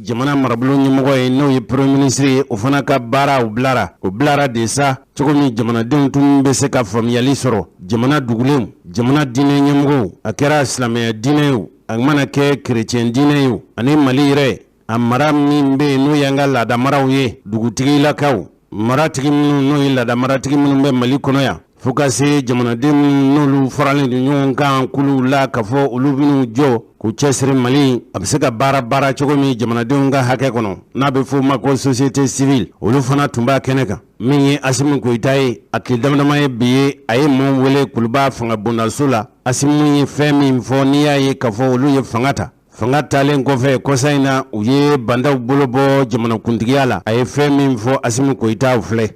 jamana marabolo ɲɛmɔgɔ ye, n'o ye premier ministre ye, o fana ka baara o bilara, o bilara de sa, cogo min jamanadenw tun bɛ se ka faamuyali sɔrɔ. Jamana dugulenw, jamana diinɛ ɲɛmɔgɔw, a kɛra silamɛya diinɛ ye o, a mana kɛ kerecɛn diinɛ ye o, ani Mali yɛrɛ a mara min bɛ yen, n'o y'an ka laadamaraw ye, dugutigilakaw, maratigi minnu, n'o ye laadamaratigi minnu bɛ Mali kɔnɔ yan, fo ka se jamanaden minnu n'olu faralen don ɲɔgɔn kan kuluw la, k'a fɔ olu bɛn'u jɔ k'u cɛsiri Mali a bɛ se ka baara baara cogo min jamanadenw ka hakɛ kɔnɔ, n'a bɛ f'o ma ko société civile, olu fana tun b'a kɛnɛ kan. Min ye Asimi Goyita ye, a tile damadama ye bi ye, a ye maaw wele Kuluba fanga bondaso la. Asimi ye fɛn min fɔ, n'i y'a ye k'a fɔ olu ye fanga ta, fanga talen kɔfɛ kɔsa in na, u ye bandaw bolo bɔ jamanakuntigiya la, a ye fɛn min fɔ, Asimi Goyita filɛ.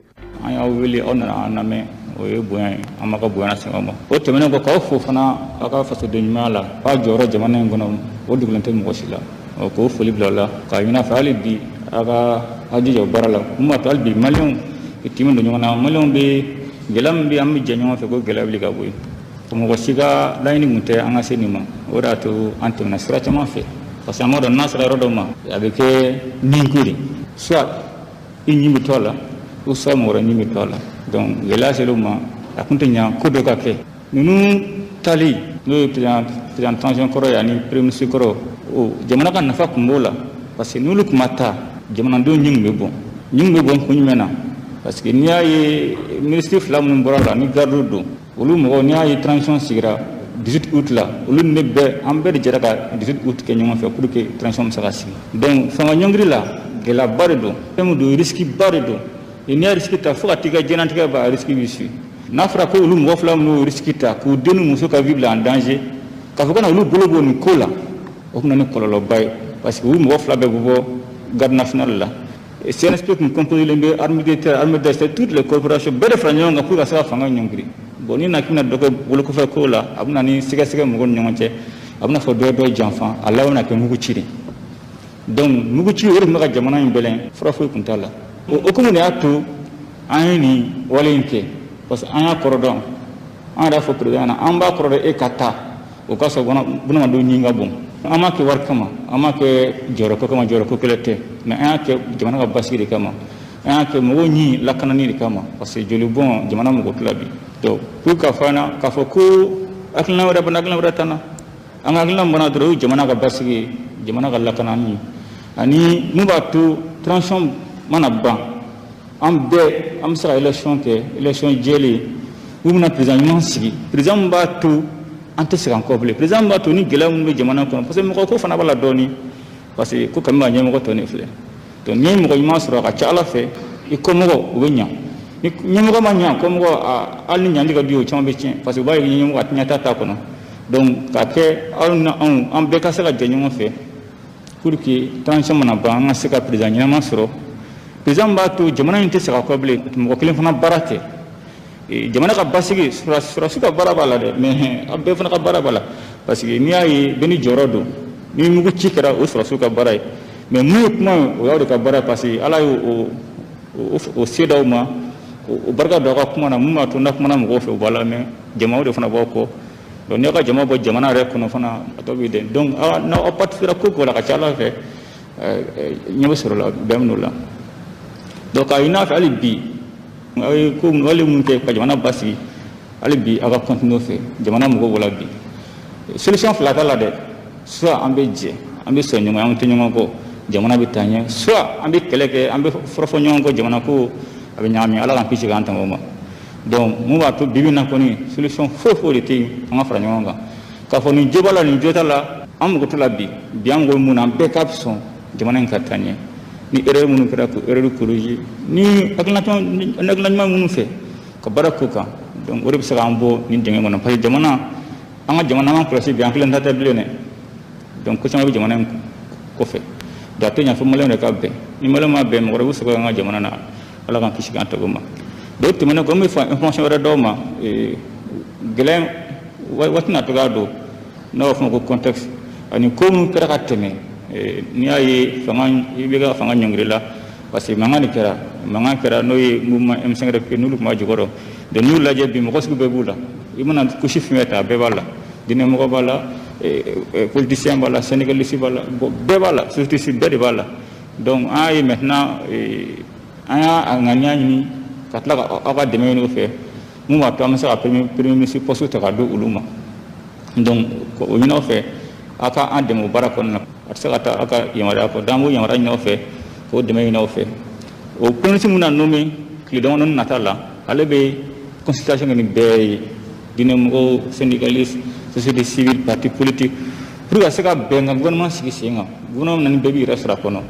An y'aw wele, aw nana an lamɛn, o ye bonya ye, an b'a ka bonya lase aw ma. O tɛmɛnen kɔ, k'aw fo fana aw ka fasoden ɲumanya la, aw jɔyɔrɔ jamana in kɔnɔ, o dogolen tɛ mɔgɔ si la. K'o foli bila o la, k'a ɲini a fɛ hali bi aw ka aw jija o baara la. Mun b'a to hali bi maliyɛnw timi don ɲɔgɔn na, maliyɛnw bɛ gɛlɛya min bɛ, an bɛ jɛ ɲɔgɔn fɛ ko gɛlɛya wuli ka bɔ yen. Mɔgɔ si ka laɲini kun tɛ an ka se nin ma, o de y'a to an tɛmɛna sira caman fɛ, parce que an b'a dɔn n'a sera yɔrɔ dɔ ma, a bɛ kɛ nin ko de, soit i ɲin bɛ to a la, ou soit mɔgɔ wɛrɛ ɲin bɛ to a la. Donc gɛlɛya sera o ma, a kun tɛ ɲa ko dɔ ka kɛ. Ninnu tali, n'o ye président transition kɔrɔ ye ani premier ministre kɔrɔ, o jamana ka nafa kun b'o la, parce que n'olu kun ma taa, jamanadenw ɲin bɛ bɔn. Ɲin bɛ bɔn kun jumɛn na? Parce que n'i y'a ye ministre fila minnu bɔra la ni garde don, olu mɔgɔw, n'i y'a ye transition sigira 18 août la, olu ne bɛɛ, an bɛɛ de jɛra ka 18 août kɛ ɲɔgɔn fɛ pour que transition bɛ se ka sigi. Donc fanga ɲɔngiri la, gɛlɛyaba de don, fɛn min don, risque ba de don. N'i y'a risque ta, fo ka t'i ka diɲɛlatigɛ ban, a risque b'i suit. N'a fɔra ko olu mɔgɔ fila minnu y'o risque ta k'u den ni muso ka vie bila en danger, k'a fɔ ka na olu bolo bɔ nin ko la, o tun na ni kɔlɔlɔba ye, parce que olu mɔgɔ fila bɛɛ bɛ bɔ garde nationale la. CNSP tun composé bɛ armée de terre, armée d'air, toutes les corporations bɛɛ de fara ɲɔgɔn kan pour ka se ka fanga ɲɔngiri. Bon, ni na k'i bɛna dɔ kɛ bolokɔfɛ ko la, a bɛna ni sɛgɛsɛgɛ mɔgɔw ni ɲɔgɔn cɛ, a bɛna fɔ dɔ ye dɔ janfa, a laban bɛna kɛ mugu ci de. Donc mugu ci, o de tun bɛ ka jamana in bɛlɛn, fura foyi tun t'a la. O hukumu de y'a to an ye nin wale in kɛ, parce que an y'a kɔrɔ dɔn, an yɛrɛ y'a fɔ président na, an b'a kɔrɔ dɔn e ka taa, o ka sɔrɔ bunadamadenw ɲin ka bon. An m'a kɛ wari kama, an m'a kɛ jɔyɔrɔko kama, jɔyɔrɔko kɛlɛ tɛ, mais an y'a kɛ jamana ka basigi de kama, an y'a kɛ mɔgɔw ɲin lakanani de kama, parce que joli bɔn jamana mɔgɔ tila bi. Donc pour k'a fɔ an ɲɛna k'a fɔ ko hakilina wɛrɛ b'an na, hakilina wɛrɛ t'an na, an ka hakilina bɔnna dɔrɔn, o ye jamana ka basigi ye, jamana ka lakanani, ani mun b'a to transition mana ban, an bɛɛ an bɛ se ka élection kɛ, élection jɛlen, u bɛna président ɲuman sigi, président min b'a to an tɛ segin an kɔ bilen, président min b'a to ni gɛlɛya minnu bɛ jamana kɔnɔ, parce que mɔgɔ ko fana b'a la dɔɔnin, parce que ko kami b'a ɲɛmɔgɔ tɔ ne filɛ. Donc n'i ye mɔgɔ ɲuman sɔrɔ, a ka ca Ala fɛ i kɔmɔgɔ u bɛ ɲa, ni ɲɛmɔgɔ ma ɲa, kɔmɔgɔ hali ni ɲali ka di o caman bɛ tiɲɛ, parce que u b'a ye ɲɛmɔgɔ a ɲɛ t'a kɔnɔ. Donc k'a kɛ aw ni anw, an bɛɛ ka se ka jɛ ɲɔgɔn fɛ pour que transition mana ban, an ka se ka président ɲɛnama sɔrɔ, président min b'a to jamana in tɛ segin a kɔ bilen. Mɔgɔ kelen fana baara tɛ jamana ka basigi, sɔrɔdasi ka baara b'a la dɛ, mais aw bɛɛ fana ka baara b'a la, parce que n'i y'a ye bɛɛ ni jɔyɔrɔ don, ni mugu ci kɛra, o sɔrɔdasiw ka baara ye, mais mun ye kuma ye, o y'aw de ka baara ye, parce que Ala y'o o se d'aw ma, o barika don aw ka kuma na, mun b'a to n'a kumana mɔgɔw fɛ, u b'a lamɛn, jamaw de fana b'aw kɔ. Donc n'i y'aw ka jama bɔ jamana yɛrɛ kɔnɔ fana, a tɔ b'i dɛn. Donc n'aw participera ko ko la, ka ca Ala fɛ ɲɛ bɛ sɔrɔ la, bɛn bɛ n'o la. Donc k'a ɲini a fɛ hali bi, aw ye ko wale mun kɛ ka jamana basigi, hali bi aw ka continuer fɛ, jamana mɔgɔw b'o la bi. Solution fila t'a la dɛ, soit an bɛ jɛ, an bɛ sɔn ɲɔgɔn ye, an tɛ ɲɔgɔn kɔ, jamana bɛ taa ɲɛ, soit an bɛ kɛlɛ kɛ, an bɛ fɔrɔfɔ ɲɔgɔn kɔ, jamana ko a bɛ ɲagami, Ala k'an kisi k'an tanga o ma. Donc mun b'a to bibi in na kɔni, solution foyi foyi de tɛ yen, an ka fara ɲɔgɔn kan k'a fɔ nin jo b'a la, nin jo t'a la, an mago t'o la bi. Bi an mago bɛ mun na, an bɛɛ ka sɔn jamana in ka taa ɲɛ, ni erreur minnu kɛra k'o erreur corriger, ni hakilina ɲuman minnu fɛ ka baara k'o kan. Donc o de bɛ se k'an bɔ nin dingɛ kɔnɔ, parce que jamana, an ka jamana, an kɔlɔsi bi, an kelen ta tɛ bilen dɛ. Donc ko caman bɛ jamana in kɔfɛ, donc a tɛ ɲɛ fo maliyɛnw de ka bɛn, ni maliyɛnw ma bɛn, mɔgɔ wɛrɛ b'u sɔgɔ an ka jamana na, Ala k'an kisi k'an tɔgɔ ma. Donc tɛmɛnen kɔ, n bɛ fɛ information wɛrɛ d'aw ma, gɛlɛya waati na cogoya don, n'a b'a fɔ o ma ko contexte, ani ko minnu kɛra ka tɛmɛ. N'i y'a ye fanga, i bɛ ka fanga ɲɔngiri la, parce que mankan de kɛra, mankan kɛra, n'o ye mouvement M5 RFP, n'olu tun b'a jukɔrɔ. Donc n'i y'u lajɛ bi, mɔgɔ sugu bɛɛ b'u la, i mana couche fɛn fɛn ta, a bɛɛ b'a la, diinɛmɔgɔ b'a la, politicien b'a la, syndicaliste b'a la, bon, bɛɛ b'a la, société civile bɛɛ de b'a la. Donc an y'a ye maintenant, an y'a ŋaniya ɲini ka tila ka aw ka dɛmɛ ɲini o fɛ, mun b'a to an bɛ se ka premier ministre poste ta ka di olu ma. Donc o ɲini aw fɛ, aw ka an dɛmɛ o baara kɔnɔna na. A tɛ se ka taa aw ka yamaruya kɔ, donc an b'o yamaruya ɲini aw fɛ, k'o dɛmɛ ɲini aw fɛ. O premier ministre mun na nommé tile damadɔni nata la, ale bɛ consultation kɛ ni bɛɛ ye, diinɛmɔgɔw, syndicaliste, société civile, parti politique, pour ka se ka bɛn ka gouvernement sigi sen kan, gouvernement min na ni bɛɛ b'i yɛrɛ sɔrɔ a kɔnɔ,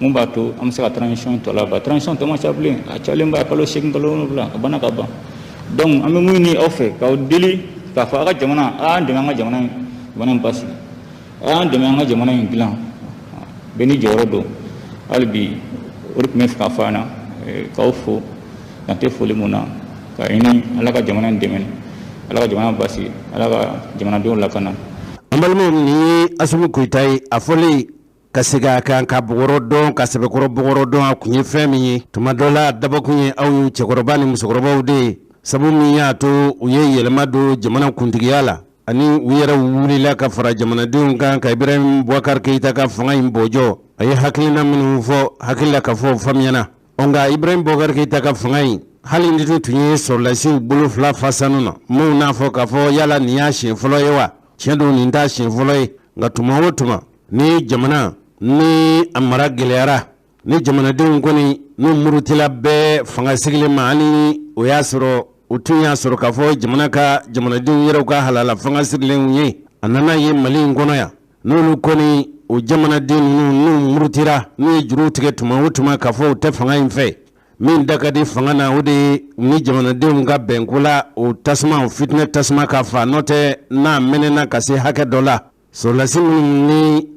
mun b'a to an bɛ se ka transition tɔ laban. Transition tɔ man ca bilen, a cayalen ba ye kalo 8, kalo 7, a banna ka ban. Donc an bɛ mun ɲini aw fɛ, k'aw deli k'a fɔ aw ka jamana, a y'an dɛmɛ an ka jamana in basigi, a y'an dɛmɛ an ka jamana in dilan, bɛɛ n'i jɔyɔrɔ don. Hali bi o de tun bɛ fɛ k'a fɔ an ɲɛna, k'aw fo dan tɛ foli mun na, ka ɲini Ala ka jamana in dɛmɛ, Ala ka jamana basigi, Ala ka jamanadenw lakana. An balimaw, nin ye Asimi Goyita ye, a fɔlen ka segin a kan ka bɔgɔrɔ dɔn, ka sɛbɛkɔrɔ bɔgɔrɔ dɔn, a kun ye fɛn min ye tuma dɔ la, a dabɔkun ye aw ye cɛkɔrɔba ni musokɔrɔbaw de ye, sabu min y'a to u ye yɛlɛma don jamana kuntigiya la, ani u yɛrɛ wulila ka fara jamanadenw kan ka Ibrahim Boubacar Keïta ka fanga in bɔjɔ. A ye hakilina minnu fɔ, hakili la k'a fɔ faamuyana. Nka Ibrahim Boubacar Keïta ka fanga in, hali ni tun ye sɔrɔdasiw bolo fila fa sanu na, minnu n'a fɔ k'a fɔ yala nin y'a siɲɛ fɔlɔ ye wa? Tiɲɛ don, nin t'a siɲɛ fɔlɔ ye. Nka tuma o tuma ni jamana ni a mara gɛlɛyara, ni jamanadenw kɔni n'u murutila bɛɛ fanga sigilen ma, hali o y'a sɔrɔ u tun y'a sɔrɔ k'a fɔ jamana ka jamanadenw yɛrɛw ka halala fanga sigilenw ye, a nana ye Mali in kɔnɔ yan, n'olu kɔni o jamanaden ninnu n'u murutira, n'u ye juruw tigɛ tuma o tuma k'a fɔ u tɛ fanga in fɛ, min da ka di fanga na, o de ye ni jamanadenw ka bɛnko la, o tasuma, o fitinɛ tasuma ka fa. N'o tɛ, n'a mɛnɛna ka se hakɛ dɔ la, sɔrɔdasi minnu ni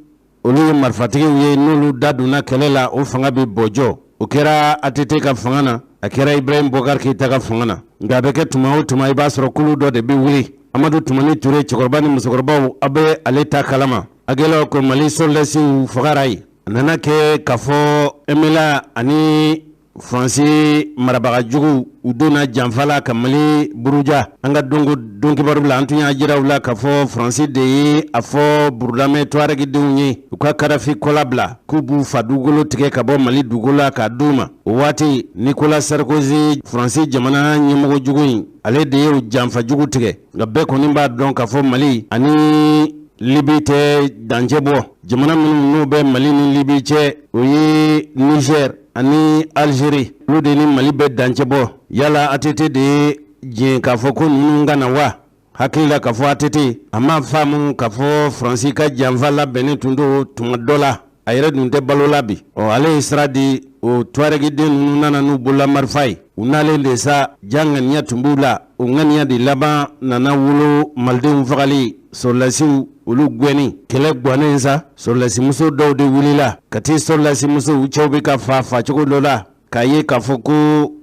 olu ye marifatigiw ye, n'olu da donna kɛlɛ la, o fanga bɛ bɔjɔ. O kɛra ATT ka fanga na, a kɛra Ibrahim Boubacar Keïta ka fanga na. Nka a bɛ kɛ tuma o tuma, i b'a sɔrɔ kulu dɔ de bɛ wuli. Amadu Tumani Ture, cɛkɔrɔba ni musokɔrɔbaw, aw bɛ ale ta kalama. A gɛlɛn ko Mali sɔrɔdasiw fagara yen. A nana kɛ k'a fɔ MNLA ani Faransi marabaga jugu, u donna janfa la ka Mali buruja. An ka donko don kibaru la, an tun y'a jira u la k'a fɔ Faransi de ye a fɔ Burudamɛ Tuarɛgidenw ye u ka Kadafi kɔla bila, k'u b'u fa dugukolo tigɛ ka bɔ Mali dugukolo la k'a d'u ma. O waati, Nicolas Sarkozy, Faransi jamana ɲɛmɔgɔ jugu in, ale de ye o janfa jugu tigɛ. Nka bɛɛ kɔni b'a dɔn k'a fɔ Mali ani Libi tɛ dancɛ bɔ. Jamana minnu n'u bɛ Mali ni Libi cɛ, o ye Niger ani Algérie, olu de ni Mali bɛ dancɛ bɔ. Yala ATT de ye diɲɛ k'a fɔ ko ninnu ka na wa? Hakili la k'a fɔ ATT a m'a faamu k'a fɔ Faransi ka janfa labɛnnen tun don tuma dɔ la, a yɛrɛ dun tɛ balo la bi. Ɔ, ale ye sira di o Tuarɛgiden ninnu nana n'u bolola marifa ye. U nalen de sa, ja ŋaniya tun b'u la, o ŋaniya de laban nana wolo malidenw fagali, sɔrɔdasiw olu gɛnni. Kɛlɛ gannen sa, sɔrɔdasimuso dɔw de wulila ka t'i sɔrɔdasimuso u cɛw bɛ ka fa facogo dɔ la, k'a ye k'a fɔ ko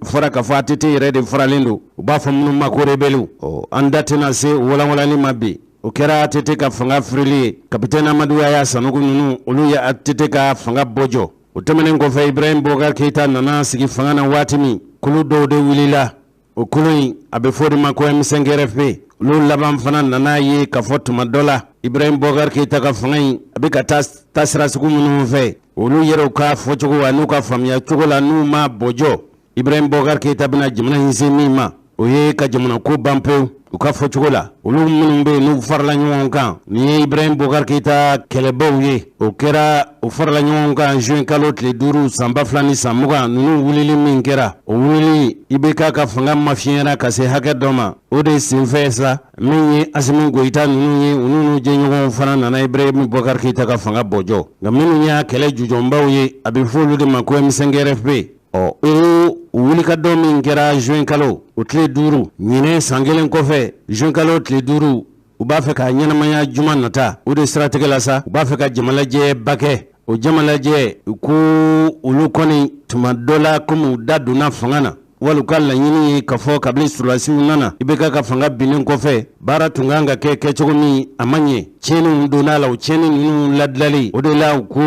fɔra k'a fɔ ATT yɛrɛ de faralen don, u b'a fɔ minnu ma ko rebelles. Ɔ, an da tɛna se walanwalanli ma bi. O kɛra ATT ka fanga firili ye. Capitaine Amadou Haya Sanogo ninnu, olu ye ATT ka fanga bɔjɔ. O tɛmɛnen kɔfɛ, Ibrahim Boubacar Keïta nana sigi fanga na waati min, kulu dɔw de wulila. O kulu in, a bɛ fɔ o de ma ko M5RFP. Olu laban fana nana ye k'a fɔ tuma dɔ la, Ibrahim Boubacar Keïta ka fanga in, a bɛ ka taa taasira sugu minnu fɛ, olu yɛrɛw ka fɔcogo a n'u ka faamuya cogo la, n'u ma bɔjɔ, Ibrahim Boubacar Keïta bɛna jamana in se min ma, o ye ka jamana ko ban pewu. U ka fɔcogo la, olu minnu bɛ yen n'u farala ɲɔgɔn kan, nin ye Ibrahim Boubacar Keïta kɛlɛbaw ye. O kɛra u farala ɲɔgɔn kan juin kalo tile 5 san 2020. Ninnu wulili min kɛra, o wulili, IBK ka fanga mafiyɛnyara ka se hakɛ dɔ ma. O de senfɛ sa, min ye Asimi Goyita ninnu ye, u n'u jɛɲɔgɔnw fana nana Ibrahim Boubacar Keïta ka fanga bɔjɔ. Nka minnu y'a kɛlɛ jujɔnbaw ye, a bɛ fɔ olu de ma ko M5RFP. Ɔ, o wulikajɔ min kɛra juin kalo o tile 5 ɲinɛ, san kelen kɔfɛ, juin kalo tile 5, u b'a fɛ ka ɲɛnamaya juma nata. O de siratigɛ la sa, u b'a fɛ ka jamalajɛba kɛ. O jamalajɛ ko, olu kɔni tuma dɔ la, komi u da donna fanga na, wali u ka laɲini ye k'a fɔ kabini sɔrɔdasiw nana, IBK ka fanga binnen kɔfɛ, baara tun kan ka kɛ kɛcogo min, a ma ɲɛ, tiɲɛniw donna a la. O tiɲɛni ninnu ladilali, o de la u ko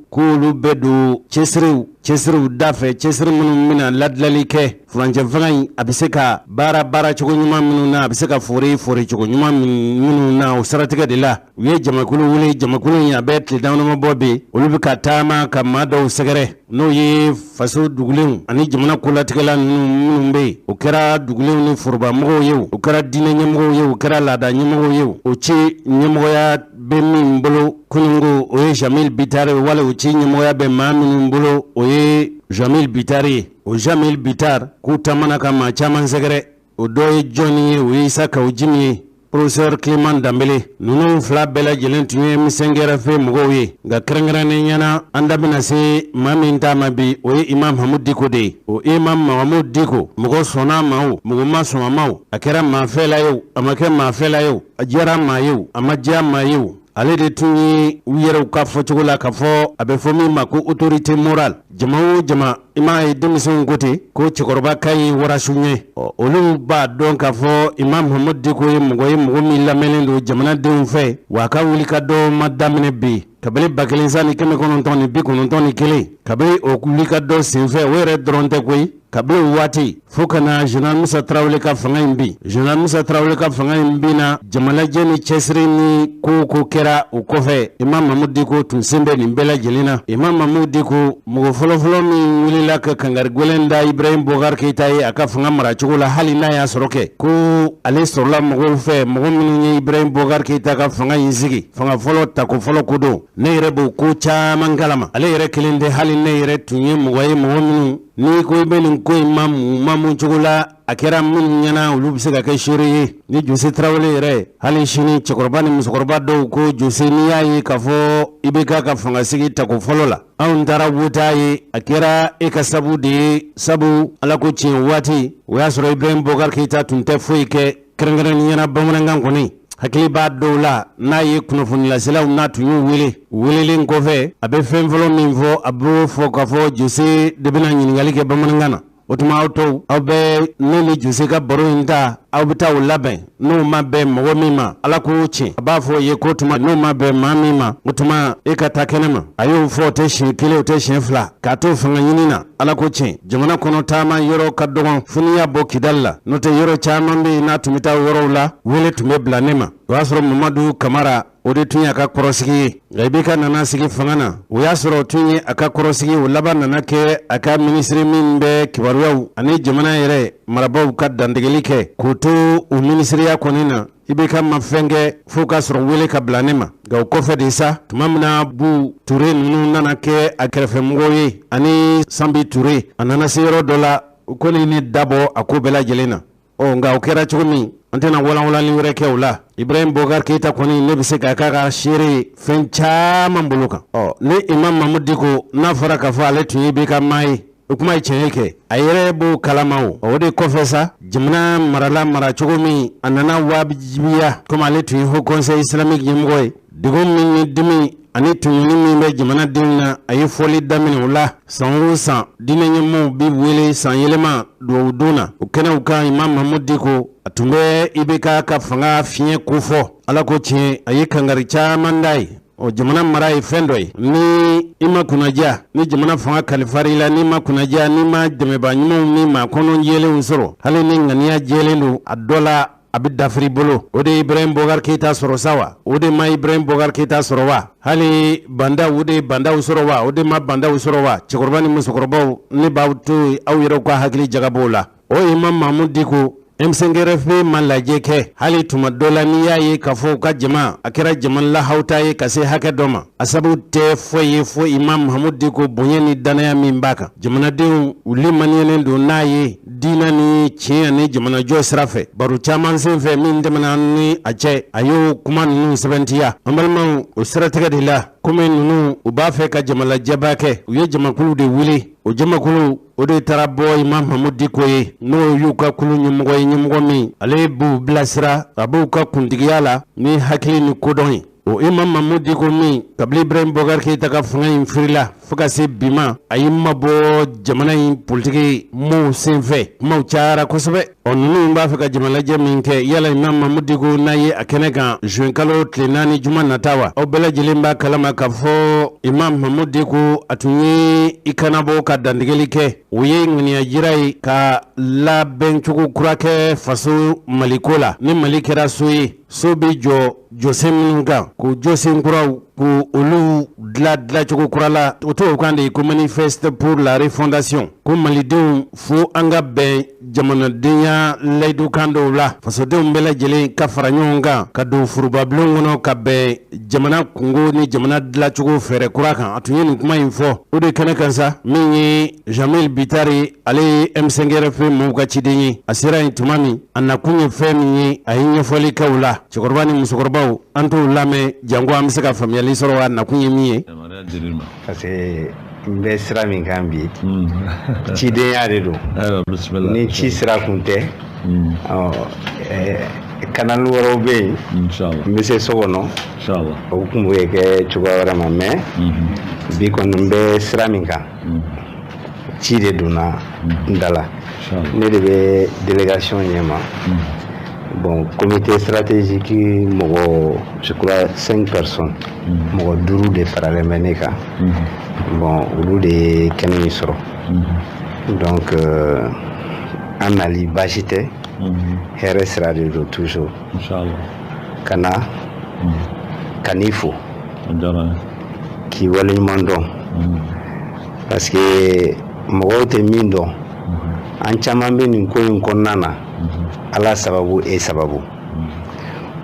k'olu bɛ don cɛsiriw Cɛsiriw da fɛ, cɛsiri minnu bɛna ladilali kɛ furancɛ fanga in, a bɛ se ka baara baaracogo ɲuman minnu na, a bɛ se ka fori foricogo ɲuman minnu na, o siratigɛ de la u ye jamakulu wele. Jamakulu in, a bɛ tile damadama bɔ bi, olu bɛ ka taama ka maa dɔw sɛgɛrɛ, n'o ye faso dugulenw ani jamana kolatigɛla ninnu minnu bɛ yen. O kɛra dugulenw ni forobamɔgɔw ye, o kɛra diinɛ ɲɛmɔgɔw ye, o kɛra laada ɲɛmɔgɔw ye. O ci ɲɛmɔgɔya bɛ min bolo kununko, o ye Jamil Bitari, wali o ci ɲɛmɔgɔya bɛ maa minnu bolo, o ye Jamil Bitari ye. O Jamil Bitar k'u taamana ka maa caman sɛgɛrɛ. O dɔ ye jɔnni ye? O ye Isa Kawu Jimi ye, professeur Clément Danbele. Ninnu fila bɛɛ lajɛlen tun ye M5RFP mɔgɔw ye. Nka kɛrɛnkɛrɛnnenya na, an da bɛna se maa min ta ma bi, o ye Imam Mahmoud Dicko de ye. O Imam Mahmoud Dicko, mɔgɔ sɔnna a ma o, mɔgɔ ma sɔn a ma o, a kɛra maa fɛla ye o, a ma kɛ maa fɛla ye o, a diyara maa ye o, a ma diya maa ye o, ale de tun ye u yɛrɛw ka fɔcogo la k'a fɔ a bɛ fɔ min ma ko autorité morale. Jama o jama, i m'a ye denmisɛnw ko ten ko cɛkɔrɔba ka ɲi warasu ɲɛ. Olu b'a dɔn k'a fɔ Imam Mahmoud Dicko ye mɔgɔ ye, mɔgɔ min lamɛnlen don jamanadenw fɛ, wa a ka wuli ka dɔ ma daminɛ bi. Kabini 1991, kabini o wuli ka dɔ senfɛ, o yɛrɛ dɔrɔn tɛ koyi, kabini o waati fo ka na général Musa Tarawele ka fanga in bin. Général Musa Tarawele ka fanga in binna, jamalajɛ ni cɛsiri ni ko ko kɛra o kɔfɛ, Imam Mahmoud Dicko tun sen bɛ nin bɛɛ lajɛlen na. Imam Mahmoud Dicko, mɔgɔ fɔlɔfɔlɔ min wulila ka kangari gɛlɛn da Ibrahim Boubacar Keïta ye a ka fanga maracogo la, hali n'a y'a sɔrɔ kɛ ko ale sɔrɔla mɔgɔw fɛ, mɔgɔ minnu ye Ibrahim Boubacar Keïta ka fanga in sigi, fanga fɔlɔ tako fɔlɔ ko don. Ne yɛrɛ b'o ko caman kalama, ale yɛrɛ kelen tɛ, hali ne yɛrɛ tun ye mɔgɔ ye, mɔgɔ minnu n'i ko i bɛ nin ko in mamu cogo la, a kɛra minnu ɲɛna, olu bɛ se ka kɛ seere ye. Ni Jose Tarawele yɛrɛ, hali sini cɛkɔrɔba ni musokɔrɔba dɔw ko Jose, n'i y'a ye k'a fɔ i bɛ k'a ka fanga sigi tako fɔlɔ la, anw taara wota ye, a kɛra e ka sabu de ye. Sabu Ala ko tiɲɛ, waati o y'a sɔrɔ Ibrahim Boubacar Keïta tun tɛ foyi kɛ kɛrɛnkɛrɛnnenya na bamanankan kɔni. Hakili b'a dɔw la, n'a ye kunnafonilaselaw n'a tun y'u wele, welelen kɔfɛ, a bɛ fɛn fɔlɔ min fɔ, a b'o fɔ k'a fɔ Jose de bɛna ɲininkali kɛ bamanankan na. O tuma aw tɔw, aw bɛ ne ni Jose ka baro in ta, aw bɛ taa o labɛn. N'o ma bɛn mɔgɔ min ma, Ala k'o tiɲɛ. A b'a fɔ ye ko tuma n'o ma bɛn maa min ma, o tuma e ka taa kɛnɛ ma. A y'o fɔ, o tɛ siɲɛ kelen, o tɛ siɲɛ fila, k'a to fanga ɲini na. Ala ko tiɲɛ, jamana kɔnɔ taama yɔrɔ ka dɔgɔn, fo n'i y'a bɔ Kidali la, n'o tɛ yɔrɔ caman bɛ yen, n'a tun bɛ taa yɔrɔw la, wele tun bɛ bila ne ma. O y'a sɔrɔ Mamadu Kamara, o de tun y'a ka kɔrɔsigi ye. Nka IBK nana sigi fanga na, o y'a sɔrɔ o tun ye a ka kɔrɔsigi, o laban nana kɛ a ka minisiri min bɛ kibaruyaw ani jamana yɛrɛ marabaaw ka dantigɛli kɛ, k'o to o minisiriya kɔni na. IBK ma fɛn kɛ fo k'a sɔrɔ wele ka bila ne ma. Nka o kɔfɛ de sa, tuma min na Bu Ture ninnu nana kɛ a kɛrɛfɛmɔgɔw ye ani Sanbi Ture, a nana se yɔrɔ dɔ la, u kɔni ne dabɔ a ko bɛɛ lajɛlen na. Ɔ nka o kɛra cogo min, an tɛna walanwalanli wɛrɛ kɛ o la. Ibrahim Boubacar Keïta kɔni, ne bɛ se k'a k'a ka seere ye fɛn caman bolo kan. Ɔ ni Imam Mahmoud Dicko n'a fɔra k'a fɔ ale tun ye IBK maa ye, o kuma ye tiɲɛ ye kɛ, a yɛrɛ b'o kalama. O o de kɔfɛ sa, jamana marala mara cogo min, a nana wajibiya, komi ale tun ye Haut Conseil islamique ɲɛmɔgɔ ye, degun min ni dimi ani tɔɲɔni min bɛ jamanadenw na, a ye fɔli daminɛ o la. San o san, diinɛ ɲɛmɔgɔw bɛ wele san yɛlɛma dugawu don na, o kɛnɛw kan, Imam Mahmoud Dicko, a tun bɛ IBK ka fanga fiɲɛ kofɔ. Ala ko tiɲɛ, a ye kangari caman da ye. Ɔ jamana mara ye fɛn dɔ ye, ni i ma kunnaja, ni jamana fanga kalifara i la, n'i ma kunnaja, n'i ma dɛmɛbaa ɲumanw ni maa kɔnɔ jɛlenw sɔrɔ, hali ni ŋaniya jɛlen don, a dɔ la a bɛ dafiri bolo. O de ye Ibrahim Boubacar Keïta sɔrɔ sa wa? O de ma Ibrahim Boubacar Keïta sɔrɔ wa? Hali Bandaw, o de ye Bandaw sɔrɔ wa? O de ma Bandaw sɔrɔ wa? Cɛkɔrɔba ni musokɔrɔbaw, ne b'aw to aw yɛrɛw ka hakili jagabɔw la. O Imam Mahmoud Dicko, M5RFP ma lajɛ kɛ hali tuma dɔ la. N'i y'a ye k'a fɔ u ka jama, a kɛra jama lahawuta ye ka se hakɛ dɔ ma, a sababu tɛ foyi ye fo Imam Mahmoud Dicko bonya ni dannaya min b'a kan. Jamanadenw, u limaniyalen don n'a ye diinɛ ni tiɲɛ ni jamanajɔ sira fɛ. Baro caman sen fɛ min tɛmɛna ni a cɛ, a y'o kuma ninnu sɛbɛntiya. An balimaw, o siratigɛ de la, komi ninnu u b'a fɛ ka jamalajɛba kɛ, u ye jamakulu de wele. O jamakulu o de taara bɔ Imam Mahmoud Dicko ye, n'o y'u ka kulu ɲɛmɔgɔ ye, ɲɛmɔgɔ min ale b'u bilasira, a b'u ka kuntigiya la ni hakili ni kodɔn ye. O Imam Mahmoud Dicko min, kabini Ibrahim Boubacar Keïta ka fanga in firila fo ka se bi ma, a y'i mabɔ jamana in politiki mɔɔw senfɛ, kumaw cayara kosɛbɛ. Ɔ ninnu b'a fɛ ka jamalajɛ min kɛ, yala Imam Mahmoud Dicko n'a ye a kɛnɛ kan juin kalo tile 4 juma nata wa? Aw bɛɛ lajɛlen b'a kalama k'a fɔ Imam Mahmoud Dicko a tun ye i kanabɔ ka dantigɛli kɛ. O ye ŋaniya jira ye ka labɛncogo kura kɛ faso Maliko la. Ni Mali kɛra so ye, so bɛ jɔ jɔsen minnu kan, k'o jɔsen kuraw k'o olu dila dilacogo kura la, o tubabukan de ye ko manifeste pour la refondation, ko malidenw fo an ka bɛn jamanadenya layidukan dɔw la, fasodenw bɛɛ lajɛlen ka fara ɲɔgɔn kan ka don forobabulon kɔnɔ ka bɛn jamana kungo ni jamana dilacogo fɛɛrɛ kura kan. A tun ye nin kuma in fɔ o de kɛnɛ kan sa. Min ye Jeamille Bittar, ale ye M5 RFP mɔgɔw ka ciden ye, a sera yen tuma min, a nakun ye fɛn min ye, a ye ɲɛfɔli kɛ o la. Cɛkɔrɔba ni musokɔrɔbaw, an t'o lamɛn janko an bɛ se ka faamuyali sɔrɔ a nakun ye min ye. Parce que n bɛ sira min kan bi, cidenya de don. Ni ci sira kun tɛ, canal wɛrɛw bɛ yen, n bɛ se so kɔnɔ, o tun bɛ kɛ cogoya wɛrɛ ma. Mais bi kɔni, n bɛ sira min kan, ci de donna n da la. Ne de bɛ délégation ɲɛma. Bon, comité stratégique mɔgɔ, je crois cinq personnes, mɔgɔ duuru de faralen bɛ ne kan. Bon, olu de ye kɛnɛ in sɔrɔ. Donc an nali baasi tɛ, hɛrɛ sira de don toujours. Ka na ka n'i fo k'i waleɲuman dɔn, parce que mɔgɔw tɛ min dɔn, an caman bɛ nin ko in kɔnɔna na, Ala sababu, e sababu.